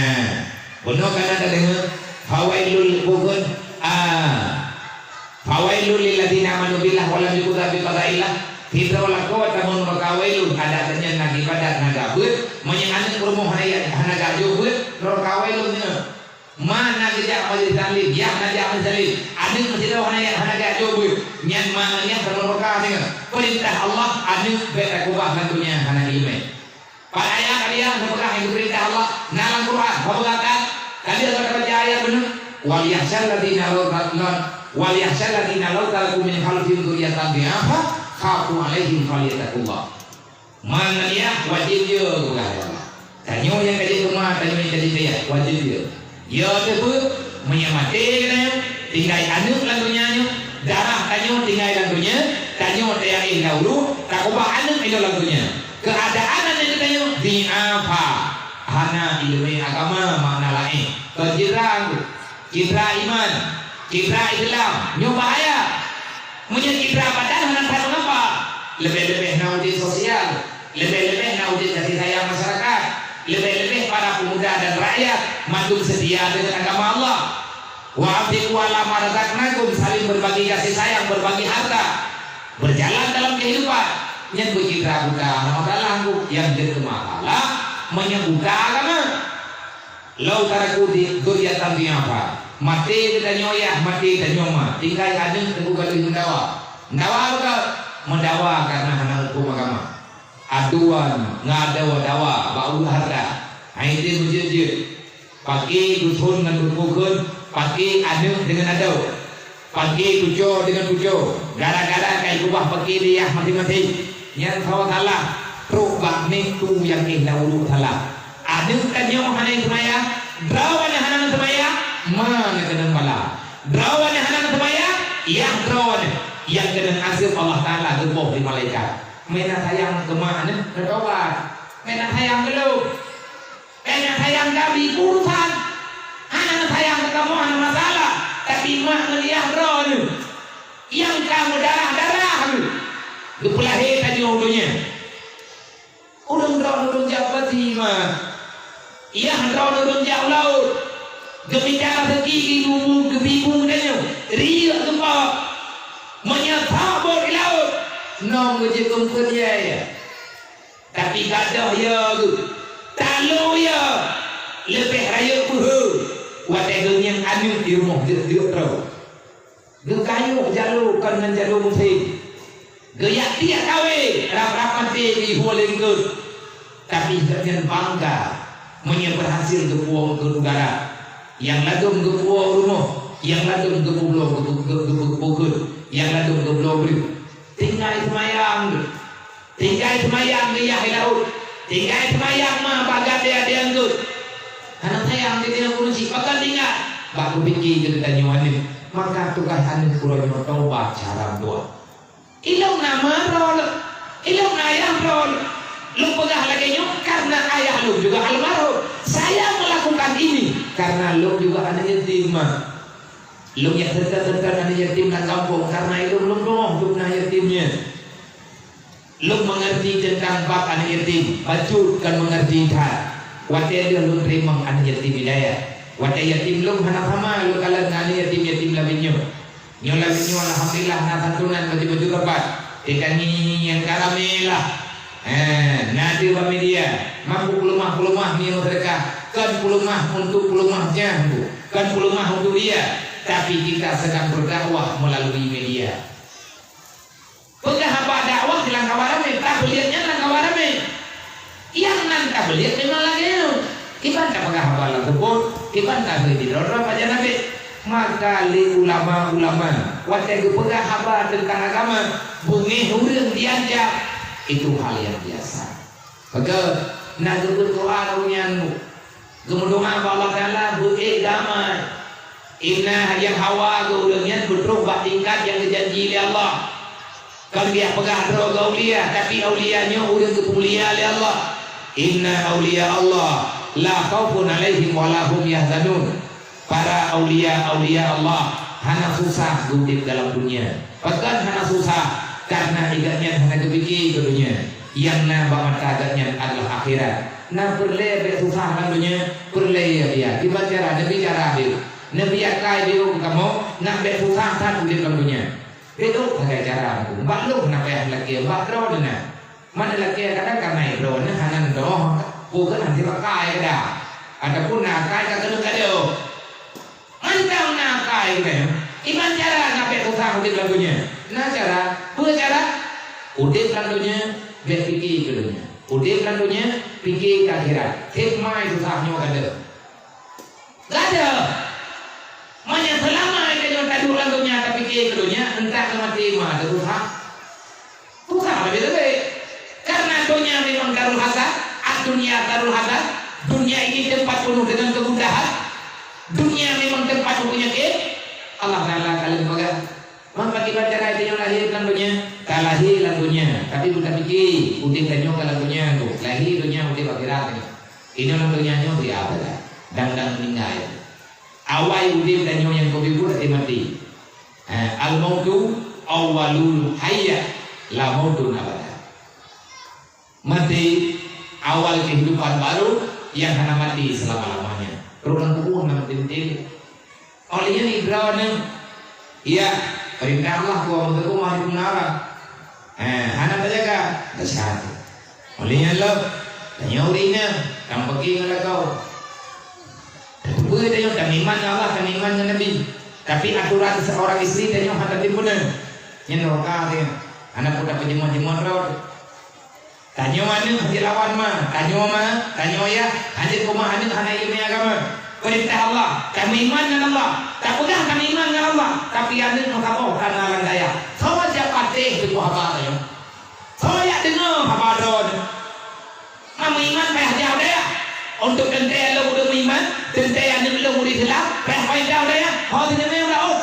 Bunoe ka na tadeungoe, fawailul bugun. Ah. Fawailul lilladzina amanu billah wa lam yu'dzu bi qadaillah. Sidroe lakoe tamong nuraka wailun, adak nyan na ibadat na gabeuet, meunyoe aneuëk peurumoh hana, hana gajok beuet, nuraka wailun nyoe. Ma na geujak majelis taklim, yah na jak majelis taklim, aneuëk meusidroe hana, hana gajok beuet, nyan ma ngon nyan tamong nuraka nyoe. Peurintah Allah, aneuëk bék takeubah lam donya hana iéleumé. Pada ayat kalian, neupeugah nyang geupeurintah Allah, na lam Quran, peugah that, kalian ka tabaca ayat beuneuh, "Wal yakhsyal ladzina law ta-, la-, wal yakhsyal ladzina law taraku min khalfihim dzurriyyatan dhi'afan khafu 'alaihim falyattaqullah." Man yah wajéb ya, peugah Allah. Tanyoe nyang ka jeuet teuma, tanyoe nyang ka jeuet ya, wajéb ya. Ya, teupeu, meunyoe maté geutanyoe, tinggai aneuëk lam donya nyoe, darah tanyoe tinggai lam donya, tanyoe tayang éh lam uruek, takeubah aneuëk inoe lam donya. Keuadaan aneuëk geutanyoe dhi'afa, hana iéleumé agama makna laén. Kon citra, citra iman, citra Islam, nyoe bahaya. Meunyoe citra badan hana that meungapa, leubeh-leubeh na udeb sosial, leubeh-leubeh na Kasih sayang masyarakat, lebih-lebih para pemuda dan rakyat, mandum setia dengan agama Allah. Wa anfiqu ala ma razaqnakum, saling berbagi kasih sayang, berbagi harta. Berjalan dalam kehidupan, nyan beucitra buta, nama salah aku, yang jeuet keu masalah, meunyoe buta agama. Lau taraku di dzurriatan dhi'afa, maté geutanyoe yah, maté tanyoe ma, tinggai aneuk teungku ka lheueh meudawa. Meudawa beutôi, meudawa karena hana huköm agama. Aduan ngon dawa-dawa bak ueh harta. Hai deh meujeuet-jeuet. Paké dusun ngon dusun, paké aneuk deungon adoe, paké tuco deungon tuco, gara-gara ka jikeubah paké lé yah maséng-maséng. Nyan saboh salah, trok bak nek tu nyang éh lam uruek salah. Aneuk tanyoe hana seumayang, droe aneuëk hana seumayang, ma na keunong bala. Droe aneuëk hana seumayang, yah droe aneuëk nyang keunong azeueb Allah Taala geuboh lé malaikat. Meunan sayang keu ma aneuëk, neutobat. Meunan sayang keu lôn. Hana sayang Nabi urusan. Hana sayang kamoe hana masalah. Tapi mak ngon yah droeneuh nyang ka meudarah-darah geupeulahé tanyoe u donya. Ureuëng droeneuh ureuëng jak pati ma. Yah droeneuh ureuëng jak laôt. Geumita rezeki geubibu-bibu tanyoe. Riyeuk geupok. Meunyoe that boh di laôt, nong geujeuet keumpeuet yai. Tapi gadôh ya geuh, talo ya, leubeh rayeuk peuhe watée geungieng aneuk di rumoh jeuet-jeuet droe. Geukayôh jalo kon ngon jalo musém. Geujak tiek kawé rab-rab maté di huwa lengkeut. Tapi gobnyan bangga meunyoe berhasil geupuwoe keu udara. Nyang ladôm geupuwoe rumoh, nyang ladôm geupubloe geupu-, geu-, geu-, geupeukheun, nyang ladôm geubloe breueh. Tinggai seumayang geuh. Tinggai seumayang geuh yah i laôt. Tinggai seumayang ma bak gata di anggeuet. Hana sayang di dalam urusi pakon tinggai. Bak kupike geutanyoe aneuk. Maka tugaih aneuk uroe nyoe tobat cara dua. Ilong na ma droe lôn. Ilong na ayah droe lôn. Lôn peugah lagée nyoe karena ayah lôn juga almarhum. Saya melakukan ini karena lôn juga aneuk yatim ma. Lôn nyang teuka-teuka aneuk yatim lam gampông karena ilong lôn dong dum na yatim nyan. Lôn meungerti teuntang bab aneuk yatim, bacut kon meungerti that. Watée lheueh lôn teurimong aneuk yatim hidayah. Watée yatim lôn hana sama lôn kalon ngon aneuk yatim-yatim laén nyoe. Nyoe laén nyoe alhamdulillah na santunan baju-baju rapat. Teuka ngieng-ngieng ka ramé lah. Eh, na deuh bak media. Mampu peuleumah-peuleumah ngieng seudeukah. Kon peuleumah untuk peuleumah nyan, Bu. Kon peuleumah untuk dia. Tapi kita sedang berdakwah melalui media. Peugah haba dakwah lam kawan ramé, tabeuliek nyan lam kawan ramé. Nyang nan tabeuliek memang lagée nyoe. Kiban tapeugah haba lam seupôt, kiban tabri di droe-droe pajan abéh. Maka lé ulama-ulama, watée geupeugah haba teuntang agama, beungéh ureuëng diancam, itu hal yang biasa. Maka na geubeuet doa ureuëng nyan. Geumeudoá bak Allah Taala beu-ék damai. Inna nyang hawa geuh ureuëng nyan beutroh bak tingkat nyang geujanji lé Allah. Kon biah peugah droe geuh aulia, tapi aulia nyoe ureuëng geupeulia lé Allah. Inna aulia Allah la khaufun alaihim wa la hum yahzanun. Para aulia-aulia Allah hana susah geuudeb dalam dunia. Pakon hana susah? Karena gobnyan hana geupike keu donya. Nyang na bak mata gobnyan adalah akhirat. Na peureulée bék susah lam donya, peureulée ya dia. Kiban cara, neubi cara deuh. Neubi akai deuh kamoe, nak bék susah that udeb lam donya. Bék sagai cara aku. Bak lôn na payah lakée, bak droe na. Mana lakée kadang karena droe na hana neudoh, bukan nanti pakai kada. Ataupun na akai ka keuneuk ka deuh. Mantong na akai geutanyoe. Kiban cara na bék susah udeb lam donya? Na cara. Peue cara? Udeb lam donya, bék pike keu donya. Udeb lam donya, pike keu akhirat. Seb mai susah nyoe ka deuh. Ka deuh. Meunyoe seulama geutanyoe taduek lam donya tapike keu donya, entah ka maté ma teususah. Susah leubeh-leubeh. Karena donya memang darul hasan, ad-dunya darul hasan. Dunia ini tempat penuh dengan kegundahan. Dunia memang tempat penyakit. Allah Taala ka lheueh peugah, man pakriban cara tanyoe lahé lam donya, ka lahé lam donya, tapi beu tapike udeb tanyoe ka lam donya tu, lahé donya udeb akhirat ni. Inoe lam donya nyoe dia abadan, dang-dang meuninggai. Awai udeb tanyoe nyang keubiet buet até maté. Eh, al-mautu awwalul hayat, la mautun abada. Maté Awal kehidupan baru yang hana mati selama-lamanya. Rot lam kubu hana meutintin. Oleh nyan droeneuh, ya, peurintah Allah kuah meuteumah di meunara. Eh, hana tajaga, tajaga. Oleh nyan lom, tanyoe ureueng inong, tameupaké ngon lakoe. Tateupeue tanyoe tameuiman ngon Allah, tameuiman ngon Nabi. Tapi aturan seorang istri tanyoe hana teupeue. Nyan roka teuh. Hana peue tapeujeumot-jeumot rot. Tanyoe aneuk hana lawan ma, tanyoe ma, tanyoe yah, hana koma aneuk hana ileumèe agama. Peurintah Allah, tameuiman ngon Allah, tapeugah tameuiman ngon Allah, tapi aneuk meusaboh kana lam dayah. Soe jak patéh teungku haba tanyoe? Soe jak deungoe haba droeneuh? Ma meuiman payah jak u dayah. Untuk teuntèe lôn ureueng meuiman, teuntèe aneuk lôn ureueng Islam, payah paintah u dayah. Ho teuneumèe u laôt.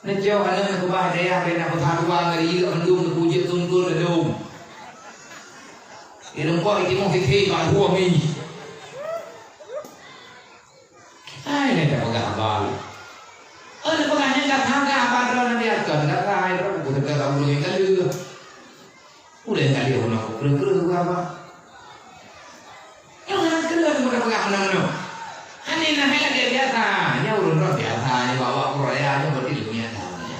Neucok aneuk neukeubah dayah bèk na peusaduwa ngon riyeuk mandum neupujeuet tungkul ladôm. Ireumpok itimoh sisi bak dua mi. Hai, nyan tapeugah haba lé. Oh, tapeugah nyan ka that-that haba droe Nabi Adam, that-that hai droe buku teuka ka ulôn nyang ka lheueh. Ulèe ka lheueh unoe kreueh-kreueh haba. Nyoe hana kreueh teuma tapeugah meunan-meunan. Hana, na hai lagèe biasa. Nyoe ureueng droe biasa, nyoe bawa uroe raya, nyoe berarti leumiat dah nyoe.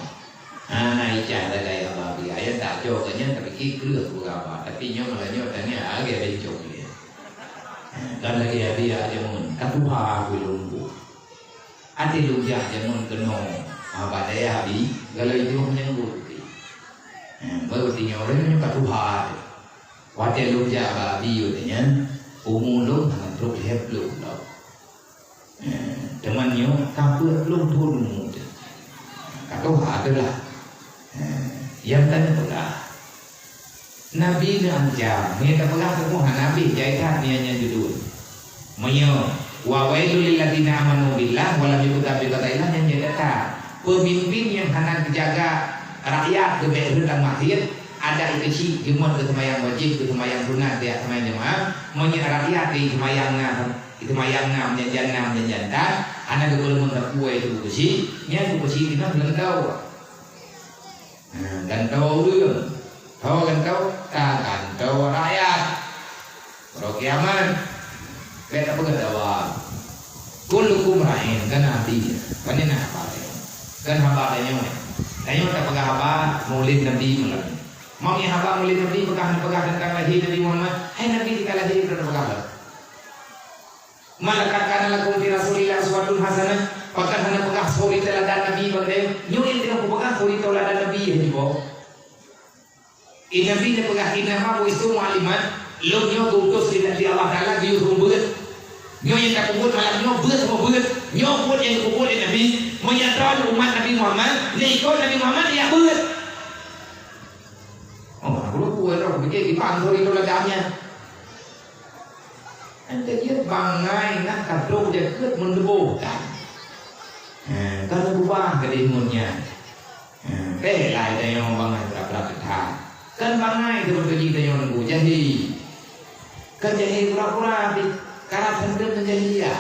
Hana icah lagèe haba biasa. Nyan tak cok nyan tapi kreueh haba. Tapi nyoe malah nyoe tanya lagèe bencong dia. Kan lagèe biasa jameun. Ka tuha aku lôn buet. Até lôn jak jameun keunoe, ah, bak dayah Abi, galai jroh nyang buet. Eh, baru tinyoe ureueng nyoe ka tuha teuh. Watèe lôn jak bak Abi watèe nyan, umu lôn hana trok lhèe plôh lom. Eh, teuma nyoe ka peuet plôh thôn umu teuh. Ka tuha teuh lah. Eh, nyang ka neupeugah. Nabi neuancam, meunyoe tapeugah teungoh hana habéh, jai that nyan, nyan judul. Meunyoe, "Wa wailul lil ladzina amanu billah wa lam yu'minu bi qadarillah," nyan jai that. Peumimpin nyang hana geujaga rakyat geubèk rhot lam masjid, adak ikeuchik, jeumot keu seumayang wajéb, keu seumayang sunat, keu seumayang jeumaah, meunyoe rakyat di seumayang na, di seumayang na, meunyan jan na, meunyan jan tan, hana geupeuleumah sapeue itu keuchik, nyan keuchik di na beulangkau. Ha, gantoe ureueng. Ho gantoe? Ka gantoe rakyat. Uroe kiamat. Bèk tapeugah dawa. Kullukum ra'in, kan Nabi. Pane na haba tanyoe? Kan haba tanyoe. Tanyoe tapeugah haba Maulid Nabi malam nyoe. Meunyoe haba Maulid Nabi peugah, peugah teuntang lahé Nabi Muhammad, hai Nabi di ka lahé, peugah lom. Ma laqad kana lakum fi Rasulillah uswatun hasanah, pakon hana peugah suri teuladan Nabi bak geutanyoe? Nyoe nyang teungoh kupeugah suri teuladan Nabi, hai jiboh. Nabi neupeugah, "Innama bu'itstu mu'alliman," lôn nyoe geuutus lé Allah Taala geuyue beuet. Nyoe nyang tapeubuet malam nyoe beuet, seumua beuet. Nyoe buet nyang geupeubuet lé Nabi. Meunyoe droeneuh umat Nabi Muhammad, neuikot Nabi Muhammad, ya beuet. Oh, hana peue-peue droe, beujeuet dibantu rindu lagak nyan. Nyang keujeuet bangai na ka trok jakeuet meuneuboh kan. Ha, ka neubeubah keudeh ngon nyan. Ha, bèk lai tanyoe bangai brat-brat that. Kan bangai teuh beutôi jih tanyoe nunggu jahé. Kan jahé pura-pura pih, karab seuntreuk ngon jahiliyah.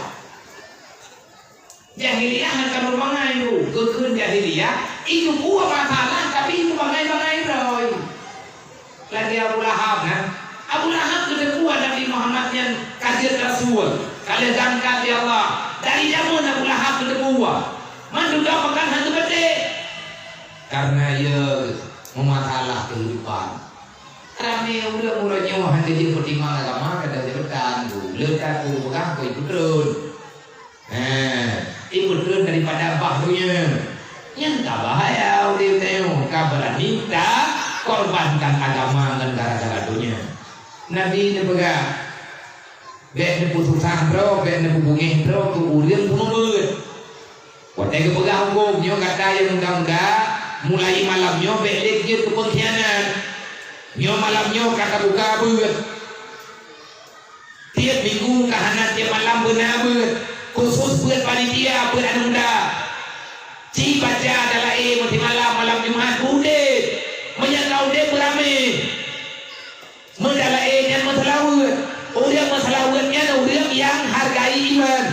Jahiliyah hana ka meureumangai tu. Geukheun jahiliyah, itu buah masalah, tapi itu bangai-bangai droe. Lagèe Abu Lahab, nah. Abu Lahab geuteupeue Nabi Muhammad nyan ka jeuet rasul, ka lheueh diangkat lé Allah. Dari jameun Abu Lahab geuteupeue. Mandum doa peugah hana geupeudeh. Karena ia meumasalah kehidupan. Ramé ureueng uroe nyoe hana jeuet peutimang agama, kadang jabatan tu. Le that peugah keu ipeutreun. Heh, ipeutreun daripada bah donya. Nyan ka bahaya udép tanyoe, ka beurani takorbankan agama ngon gara-gara donya. Nabi neupeugah, "Bèk neupeususah droe, bèk neupeubungéh droe keu ureueng peumeubeuet." Watèe geupeugah hukôm, "Nyoe gata nyang muda-muda, mulai malam nyoe bèk lé jeuet keu peungkhianat. Nyoe malam nyoe ka tabuka beuet." Tiep minggu ka hana tiep malam beuna beuet, khusos beuet panitia, beuet aneuk muda. Ci baca dan laén meusimalam malam Jumat udép. Meunyoe ka udép beuramé. Meudan laén nyan meuseulaweuet. Ureueng meuseulaweuet nyan ureueng nyang hargai iman.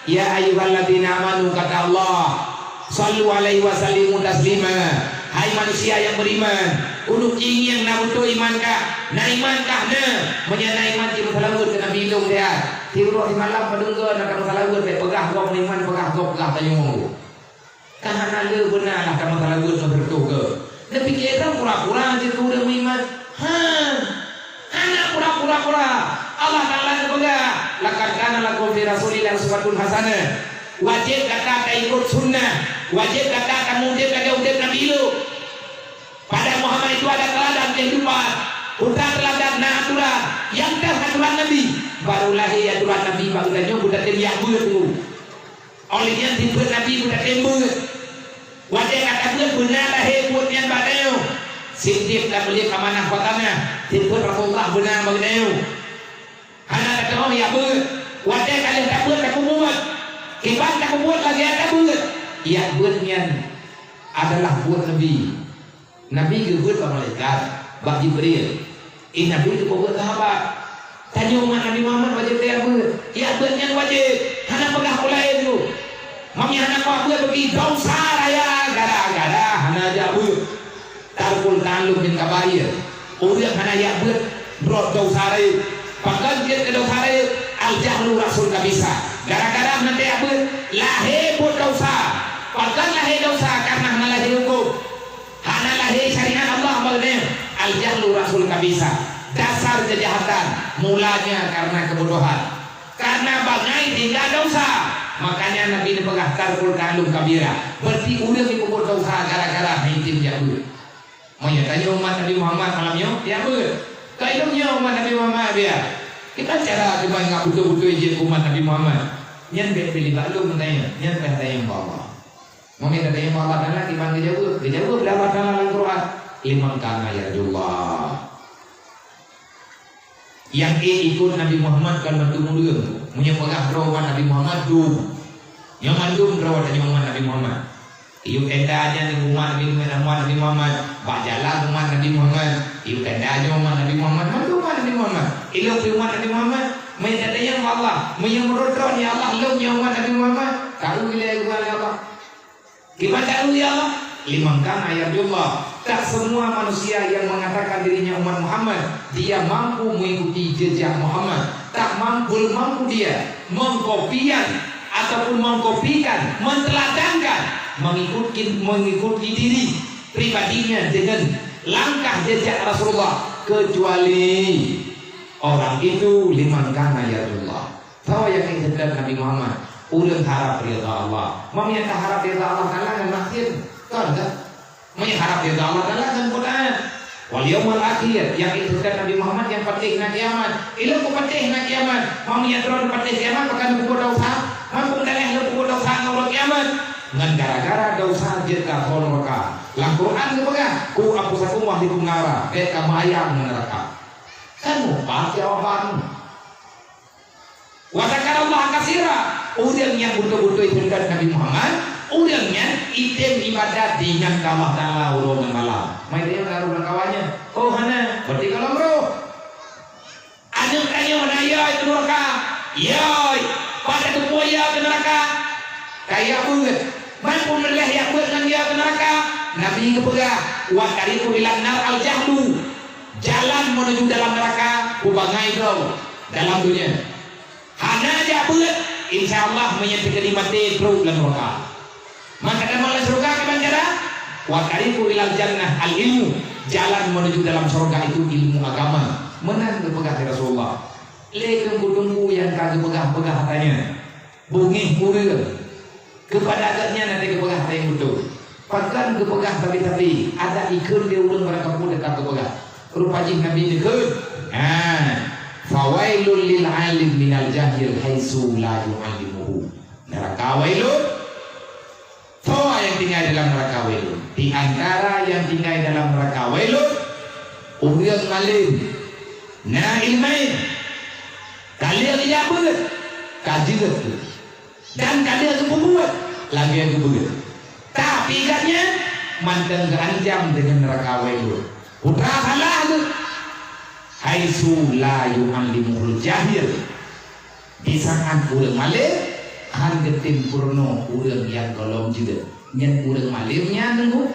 Ya ayyuhalladzina amanu, kata Allah, sallu alaihi wa sallimu taslima. Hai manusia yang beriman, Ulôn ingieng na beutôi iman kah, na iman kah na. Meunyoe na iman cit meusalaweuet keu Nabi lôn siat. Tiep uroe simalam padum goe na ka meusalaweuet, bèk peugah gob meuiman, peugah gob peugah tanyoe. Ka hana le beuna lah ka meusalaweuet meuseureutoh goe. Neupike droe pura-pura jeuet keu ureueng meuiman. Ha. Hana pura-pura-pura. Allah Taala geupeugah, "Laqad kana lakum fi Rasulillahi uswatun hasanah." Wajéb gata taikot sunnah. Wajéb gata tameudeb lagèe udeb Nabi lôn. Pada Muhammad itu ada teladan kehidupan. Peue teuladan na aturan. Nyang teuh aturan Nabi. Baru lahé aturan Nabi bak geutanyoe, geutanyoe jak beuet tu. Óh lheueh nyan sifeuet Nabi geutanyoe beuet. Watèe ka tabeuet beuna lahé buet nyan bak tanyoe. Siddiq dan Malik amanah Fatimah, sifeuet Rasulullah beuna bak tanyoe. Hana tatu'oh jak beuet. Watèe ka lheueh tabeuet takubuet. Kiban takubuet lagèe tabeuet. Jak beuet nyan adalah buet Nabi. Nabi geubeuet bak malaikat, bak Jibril. Eh, Nabi geubeuet sahabat. Tanyoe umat Nabi Muhammad wajéb tajak beuet. Jak beuet nyan wajéb. Hana peugah peue laén tu. Meunyoe hana peugah beuet, beugi desya raya gara-gara hana jak beuet. Tarkul ta'allum min kabair. Ureueng hana jak beuet, rot desya rayeuk. Pakon jeuet keu desya rayeuk? Al-jahlu ra'sul khabithah. Gara-gara hana tajak beuet, lahé buet desya. Pakon lahé desya? Karena hana lahé hukôm. Hana lahé syariat Allah bak geutanyoe. Al-jahlu ra'sul khabithah. Dasar kejahatan mulanya karena kebodohan. Karena bangai tinggai desya. Makanya Nabi neupeugah tarkul ta'allum kabirah. Berarti ureueng nyang peubuet desya gara-gara hana item jak beuet. Meunyoe tanyoe umat Nabi Muhammad malam nyoe, jak beuet. Keu lôn nyoe umat Nabi Muhammad biasa. Kiban cara teuma ingat beutôi-beutôi jeuet umat Nabi Muhammad. Nyan bèk pilih bak lôn tanyoe, nyan payah tanyong bak Allah. Meunyoe tanyong bak Allah Taala, kiban geujaweueb? Geujaweueb lé Allah Taala lam Quran, "Liman kana yarjullah." Nyang ék ikot Nabi Muhammad kon mandum ureueng. Meunyoe peugah droe umat Nabi Muhammad, dum. Nyoe mandum droe tanyoe umat Nabi Muhammad. Yub tenda nyan umat Nabi, umat Nabi Muhammad. Bak jalan umat Nabi Muhammad. Yub tenda nyoe umat Nabi Muhammad. Mandum umat Nabi Muhammad. Ilôn pih umat Nabi Muhammad. Meunyoe tatanyong bak Allah, meunyoe meurot droe, "Ya Allah, lôn nyoe umat Nabi Muhammad," ka eu ilèe geupeugah lé Allah. Kiban taeu, ya Allah? Liman kana yarjullah. Tak semua manusia yang mengatakan dirinya umat Muhammad, dia mampu mengikuti jejak Muhammad. Tak mampu, belum mampu dia mengkopikan ataupun mengkopikan, menteladankan, mengikuti, mengikuti diri pribadinya dengan langkah jejak Rasulullah, kecuali orang itu liman kana yarjullah. Soe nyang ék teutab Nabi Muhammad? Ureueng harab ridha Allah. Meunyoe taharab ridha Allah Taala ngon maksiet, kon ka? Meunyoe harab ridha Allah Taala ngon taat. Wal yaumal akhir, nyang ék teutab Nabi Muhammad nyang patéh na kiamat. Ilôn peupatéh na kiamat. Meunyoe droe patéh kiamat, pakon peubuet desya? Meunyoe lôn peubuet desya ngon uroe kiamat. Ngon gara-gara desya jeuet ka ho neuraka. Lam Quran geupeugah, "Qu anfusakum wa ahlikum nara." Bèk kamoe ayam ngon neuraka. Kan mupat jawaban. Wa dzakarallaha katsira, ureueng nyang beutôi-beutôi teutab Nabi Muhammad, ureueng nyan item ibadat diingat keu Allah Taala uroe ngon malam. Mai dia ngon ureueng kawan nyan, oh hana, berarti golom roh. Aneuk tanyoe na yai keu neuraka, yai, pada teupeu yai keu neuraka. Kaya beuet, man peureulèe jak beuet ngon yai keu neuraka. Nabi geupeugah, "Wa tariqu ilan nar al-jahlu." Jalan menuju dalam neraka, peubangai droe dalam dunia. Hana jak beuet, insya Allah meunyoe teukeudi maté trok lam neraka. Maka dalam syurga kiban cara, wa tariqu ilal jannah al ilmu. Jalan menuju dalam syurga itu ilmu agama. Meunan geupeugah lé Rasulullah. Lé teungku-teungku nyang ka geupeugah-peugah ata nyan. Beungéh ureueng. Keupada gobnyan até geupeugah ata nyang beutôi. Pakon geupeugah sabe-sabe, adak ikheun lé ureueng barangkapeue teuka geupeugah. Rupa jih Nabi neukheun. Ha. Fawailul lil alim minal jahil haitsu la yu'allimuhu. Neraka wailun. Soe nyang tinggai dalam neraka wailun? Di antara nyang tinggai dalam neraka wailun, ureueng malém, na ileumèe, ka lheueh geujak beuet, ka jeuet beuet. Dan ka lheueh geupeubuet lagèe geubeuet. Tapi gobnyan mantong geuancam deungon neuraka wailun. Putra salah geuh. Haitsu la yu'allimuhul jahil. Di saat ureueng malém, han geutem peurunoe ureueng nyang gohlom jeuet. Nyan ureueng malém nyan teungku.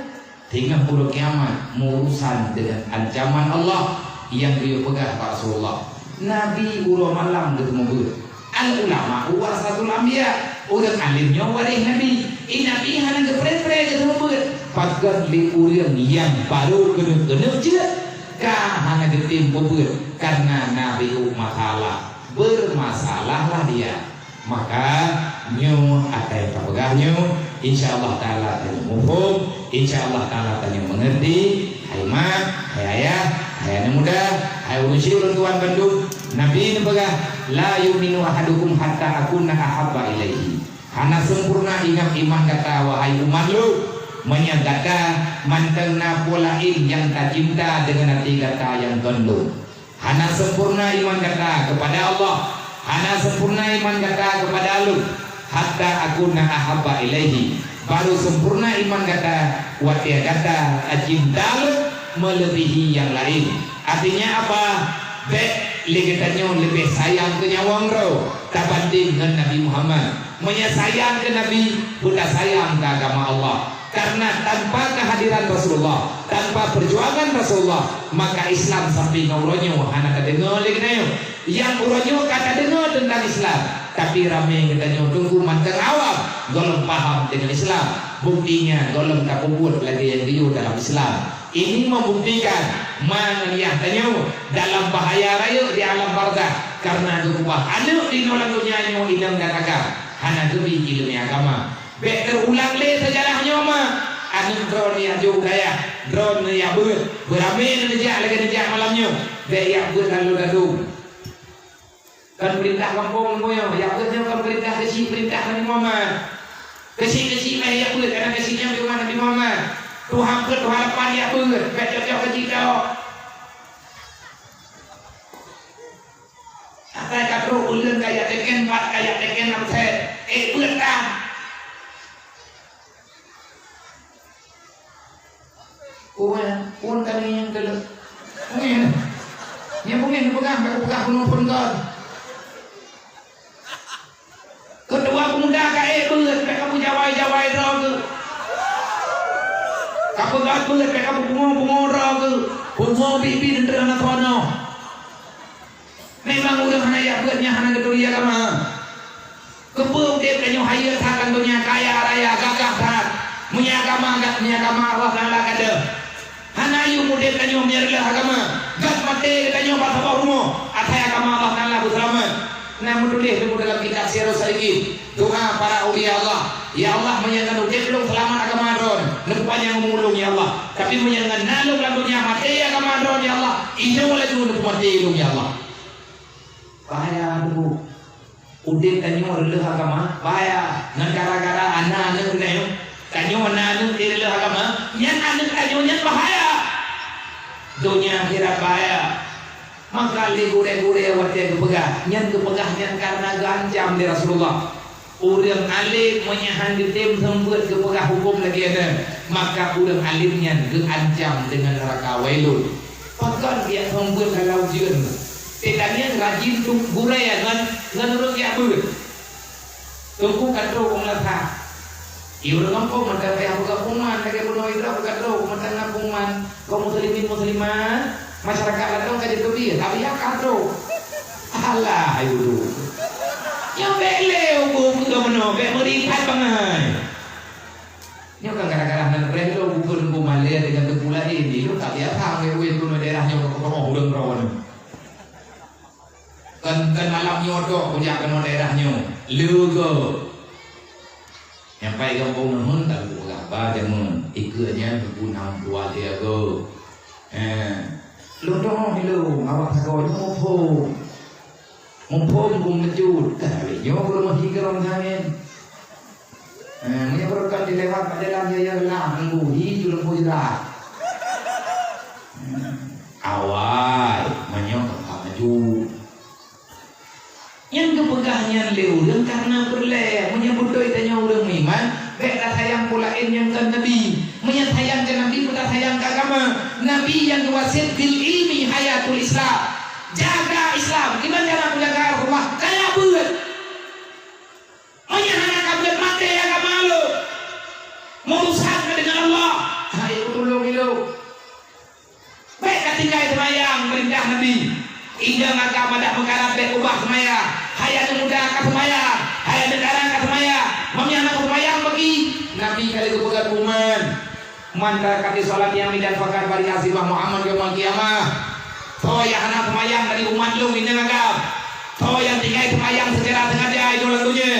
Teungoh uroe kiamat meurusan deungon ancaman Allah nyang geuyue peugah bak Rasulullah. Nabi uroe malam geuteumeubeuet. Al-ulama warasatul anbiya. Ureuëng alim nyoe waréh Nabi. I Nabi hana geupreh-preh geuteumeubeuet. Pakon lé ureuëng nyang barô keuneuk-keuneuk jeuet ka hana geutem peubeuet kareuna na riweuek masalah. Bermasalahlah dia. Maka nyoe ata nyang tapeugah nyoe, insya Allah Taala tanyoe muphom, insya Allah Taala tanyoe meungerti. Hai mak, hai ayah, hai aneuk muda, hai ureuëng syik ureuëng tuan bandum, Nabi neupeugah, "La yu'minu ahadukum hatta akuna ahabba ilaihi." Hana sempurna ingat iman gata, wahai umat lôn, meunyoe gata mantong na po laén nyang tacinta deungon até gata nyang kon lôn. Hana sempurna iman gata keupada Allah, hana sempurna iman gata keupada lôn, hatta akuna ahabba ilaihi. Baru sempurna iman gata watée gata cinta lôn meuleubihi nyang laén. Artinya apa? Bék lé geutanyoe leubeh sayang keu nyawöng droe tabandeng ngon Nabi Muhammad. Meunyoe sayang keu Nabi, beutasayang keu agama Allah. Karena tanpa kehadiran Rasulullah, tanpa perjuangan Rasulullah, maka Islam sampai ngon uroe nyoe hana tadeungoe lé geutanyoe. Nyang uroe nyoe ka tadeungoe teuntang Islam, tapi ramé geutanyoe teungku mantong awam gohlom paham deungon Islam. Buktinya gohlom tapeubuet lagée nyang geuyue dalam Islam. Ini membuktikan ma ngon yah tanyoe dalam bahaya rayeuk di alam barzakh karena geukeubah aneuk di lam donya nyoe inong dan agam hana geubi ileumèe agama. Bék teurulang lé seujarah nyoe ma. Aneuk droeneuh jak jok dayah, droeneuh jak beuet, beuramé neujak lagée neujak malam nyoe. Bék jak beuet lalu dadong. Kon peurintah gampông nyoe, jak beuet nyoe kon peurintah keuchik, peurintah Nabi Muhammad. Keuchik-keuchik mah jak beuet, karena keuchik nyan di rumoh Nabi Muhammad. Tuha peuet, tuha lapan jak beuet, bék cok-cok keuchik tok. Asai ka trok buleuen ka jak teken, pat ka jak teken, amsét. Eh, beuet dah. Ureuëng, ureuëng kami nyang teuleu. Bungéh. Nyang bungéh neupeugah, bèk kupeugah bunoe phon kon. Keudua peumuda ka ék beuet, bèk kapeujawai-jawai droe geuh. Kapeugah beuet, bèk kapeubungoe-bungoe droe geuh. Pungo biet-biet neuteuh hana peunoh. Memang ureuëng hana jak beuet nyan hana geuturi agama. Keupeue udeb tanyoe hayeue that lam donya, kaya raya, gagah that. Meunyoe agama, meunyoe agama Allah Taala ka deuh. Hana yum udeb tanyoe meunyoe reuloh agama. Gét maté geutanyoe bak saboh rumoh, asai agama Allah Taala beuseulamat. Na meutuléh teungku dalam kitab Sirus Salikin, doa para aulia Allah, "Ya Allah, meunyoe ngon udeb lôn seulamat agama Droen, neupanyang umu lôn, ya Allah. Tapi meunyoe ngon na lôn lam donya maté agama Droen, ya Allah, inoe laju neupeumaté lôn, ya Allah." Bahaya teungku. Udeb tanyoe reuloh agama, bahaya. Ngon gara-gara na aneuk geutanyoe, tanyoe na aneuk di reuloh agama, nyan aneuk tanyoe nyan bahaya. Donya akhirat bahaya. Maka lé gurée-gurée watée geupeugah, nyan geupeugah nyan kareuna geuancam lé Rasulullah. Ureuëng além meunyoe han geutem seumeubeuet geupeugah huköm lagée nyan, maka ureuëng além nyan geuancam deungon neuraka wailun. Pakon jak seumeubeuet lam ujeuen? Teuka nyan rajin tu gurée ngon, ngon ureuëng jak beuet. Teungku ka trok u meunasah. Di ureuëng gampông mantong payah peugah pengumuman lagée bunoe droe ka trok mantong na pengumuman kaum muslimin muslimat, masyarakat ladôm ka jiteubiet, tapi ya ka trok. Alah, ayo dulu. Nyang bék lé ubu peugah meunoe, bék meuripat bangai. Nyoe kan gara-gara nan reh lo bukon Teungku Malée deungon Teungku Laén, di lôn ka biasa wéh-wéh keunoe daerah nyoe keu ureuëng droe nyoe. Kan, kan malam nyoe tok kujak keunoe daerah nyoe. Leuga. Nyang pai gampông neuheun ka lôn peugah ba jameun. Ikeue nyan Teungku nam dua lhèe go. Eh, lôn tengok ilôn awak sagoe nyoe muphom. Muphom beumeujeuet, tapi nyoe beurumoh hi keurong nyan. Eh, meunyoe beureukat dilewat bak jalan, ya, ya, lah, nunggu hi ju lempu jeurah. Hmm, awai, meunyoe ka maju. Nyang geupeugah nyan lé ureuëng kareuna peureulée. Meunyoe beutôi tanyoe ureuëng meuiman, bék tasayang peue laén nyang kon Nabi. Meunyoe sayang keu Nabi, beutasayang keu agama. Nabi nyang geuwasiet, "Bil ilmi hayatul Islam." Jaga Islam. Kiban cara menjaga Rasulullah? Kaya beuet. Meunyoe hana ka beuet, maté agama lôn. Meurusak deungon Allah. Hai, Hai aneuk muda ka seumayang, hai aneuk dara ka seumayang. Meunyoe hana seumayang bagi, Nabi ka lheueh geupeugah keu Man, "Man taraka fi sholati 'amidan faqad bari'a zimmatahu Muhammad yaumal qiyamah." Soe nyang hana seumayang dari umat lôn inong agam, soe nyang tinggai seumayang seucara sengaja inoe lam donya,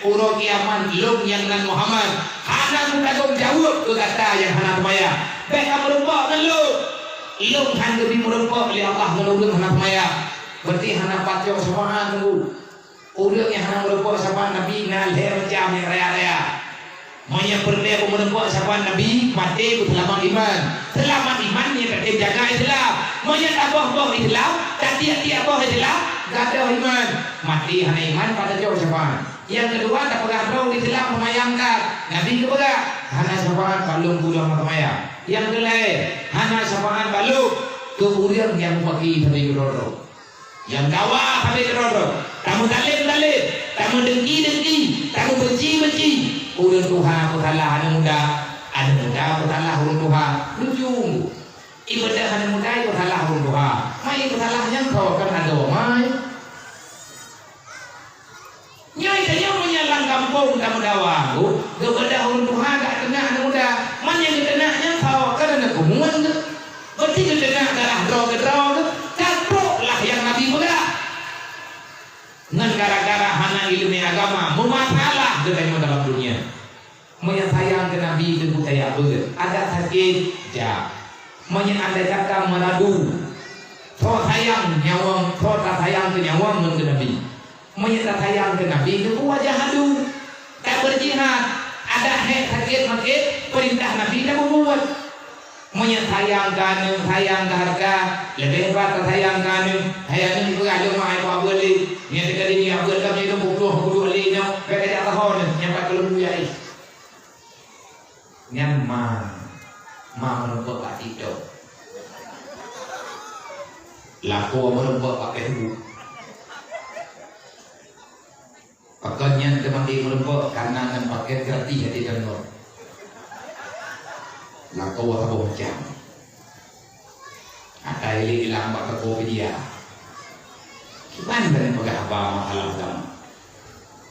uroe kiamat lôn nyang nan Muhammad hana meutanggong jaweueb keu gata nyang hana seumayang. Bèk ka meurumpok ngon lôn. Lôn han geubri meurumpok lé Allah ngon ureueng hana seumayang. Berarti hana pacok syafaat teungku. Ureueng nyang hana meurumpok syafaat Nabi na lhèe macam nyang raya-raya. Meunyoe peureulèe meurumpok syafaat Nabi, maté beuseulamat iman. Seulamat iman nyan tatem jaga Islam. Meunyoe taboh-boh Islam, tatiek-tiek boh Islam, gadôh iman. Maté hana iman, pat tacok syafaat. Nyang keudua, tapeugah droe Islam seumayang that. Nabi geupeugah, "Hana syafaat bak lôn keu ureueng seumayang." Nyang keulhèe, hana syafaat bak lôn keu ureueng nyang mupaki sabe keudroe-droe. Nyang dawa sabe keudroe-droe, tameutalém-talém, tameudengki-dengki, tameubenci-benci. Ureueng tuha peusalah aneuk muda, aneuk muda peusalah ureueng tuha. Lucu. Ibadah aneuk muda peusalah ureueng tuha. Mai peusalah nyang kau kan adoe mai. Nyoe tanyoe meunyoe lam gampông tameudawa, geubeudôh ureueng tuha ka teunak aneuk muda. Man nyang geuteunak nyan soe? Kan aneuk kumueng geuh. Berarti geuteunak darah droe keudroe geuh. Ka trok lah nyang Nabi peugah. Ngon gara-gara hana ileumèe agama, meumasalah geutanyoe dalam dunia. Meunyoe sayang keu Nabi, teungku tajak beuet. Adak sakét, jak. Meunyoe andai kata meuradu, soe sayang nyawöng, soe tasayang keu nyawöng ngon keu Nabi. Meunyoe tasayang keu Nabi, teungku wajah adu. Tabeurjihad, adak hék sakét-makét, peurintah Nabi tabubuet. Meunyoe sayang keu aneuk, sayang keu hareuta, leubeh brat tasayang keu aneuk. Hai aneuk, peugah lôn mak, ai keu abeuet lé. Nyan teuka di nyoe abeuet lom nyoe lôn pukôh, pukôh lé nyoe, bèk kajak tahon, nyan pat keu lôn buya ih. Nyan ma, ma meurumpok bak TikTok. Lakoe meurumpok bak Facebook. Pakon nyan teuma meurumpok, karena ngon paket gratis hati deungoe. Lakoe saboh macam. Ata ilik ilang bak toko media. Kiban bani peugah haba masalah agama.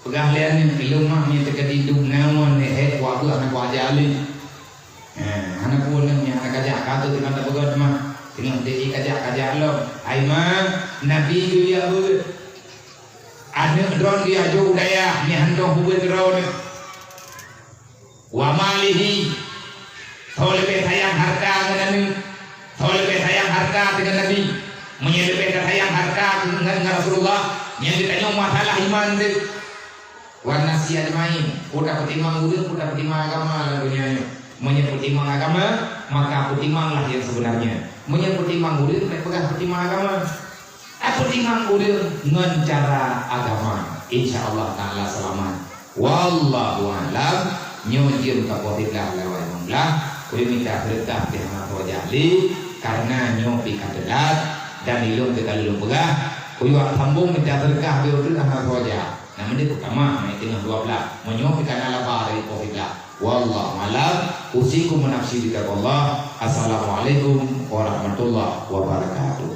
Peugah lé aneuk, ilôn mah nyoe teuka di dum nawon lé, hék wak beuh aneuk wak aja lé. Eh, hana peue nyoe hana kajak, ka teuh teuma tapeugöt mah. Teungoh teuka kajak-kajak lom. Hai ma, Nabi geuyue beuet. Aneuk droeneuh geuyue aju u dayah, nyan han dong peubeuet droeneuh. Wa malihi, soe leubeh sayang hareuta ngon aneuk, soe leubeh sayang hareuta deungon Nabi. Meunyoe leubeh tasayang hareuta ngon, ngon Rasulullah, nyan geutanyoe masalah iman teuh. Wan nasi ajmain, peue tapeutimang ureueng, peue tapeutimang agama lam donya nyoe. Meunyoe peutimang agama, maka peutimanglah nyang seubeunarnya. Meunyoe peutimang ureueng, bèk peugah peutimang agama. Tapeutimang ureueng ngon cara agama, insya Allah taala seulamat. Wallahu a'lam. Nyoe jeuem ka poh siblaih lewat limong blaih, ulôn mita seudeukah pih hana soe jak lé, karena nyoe pih ka teulat, dan ilôn teuka lôn peugah, kuyue sambong mita seudeukah beu ureueng hana soe jak. Nah, meunyoe peutamah, meunyoe teungoh dua blaih, meunyoe pih ka na laba dari poh siblaih. Wallahu a'lam. Usikum wa nafsi bitaqwallah. Assalamualaikum warahmatullahi wabarakatuh.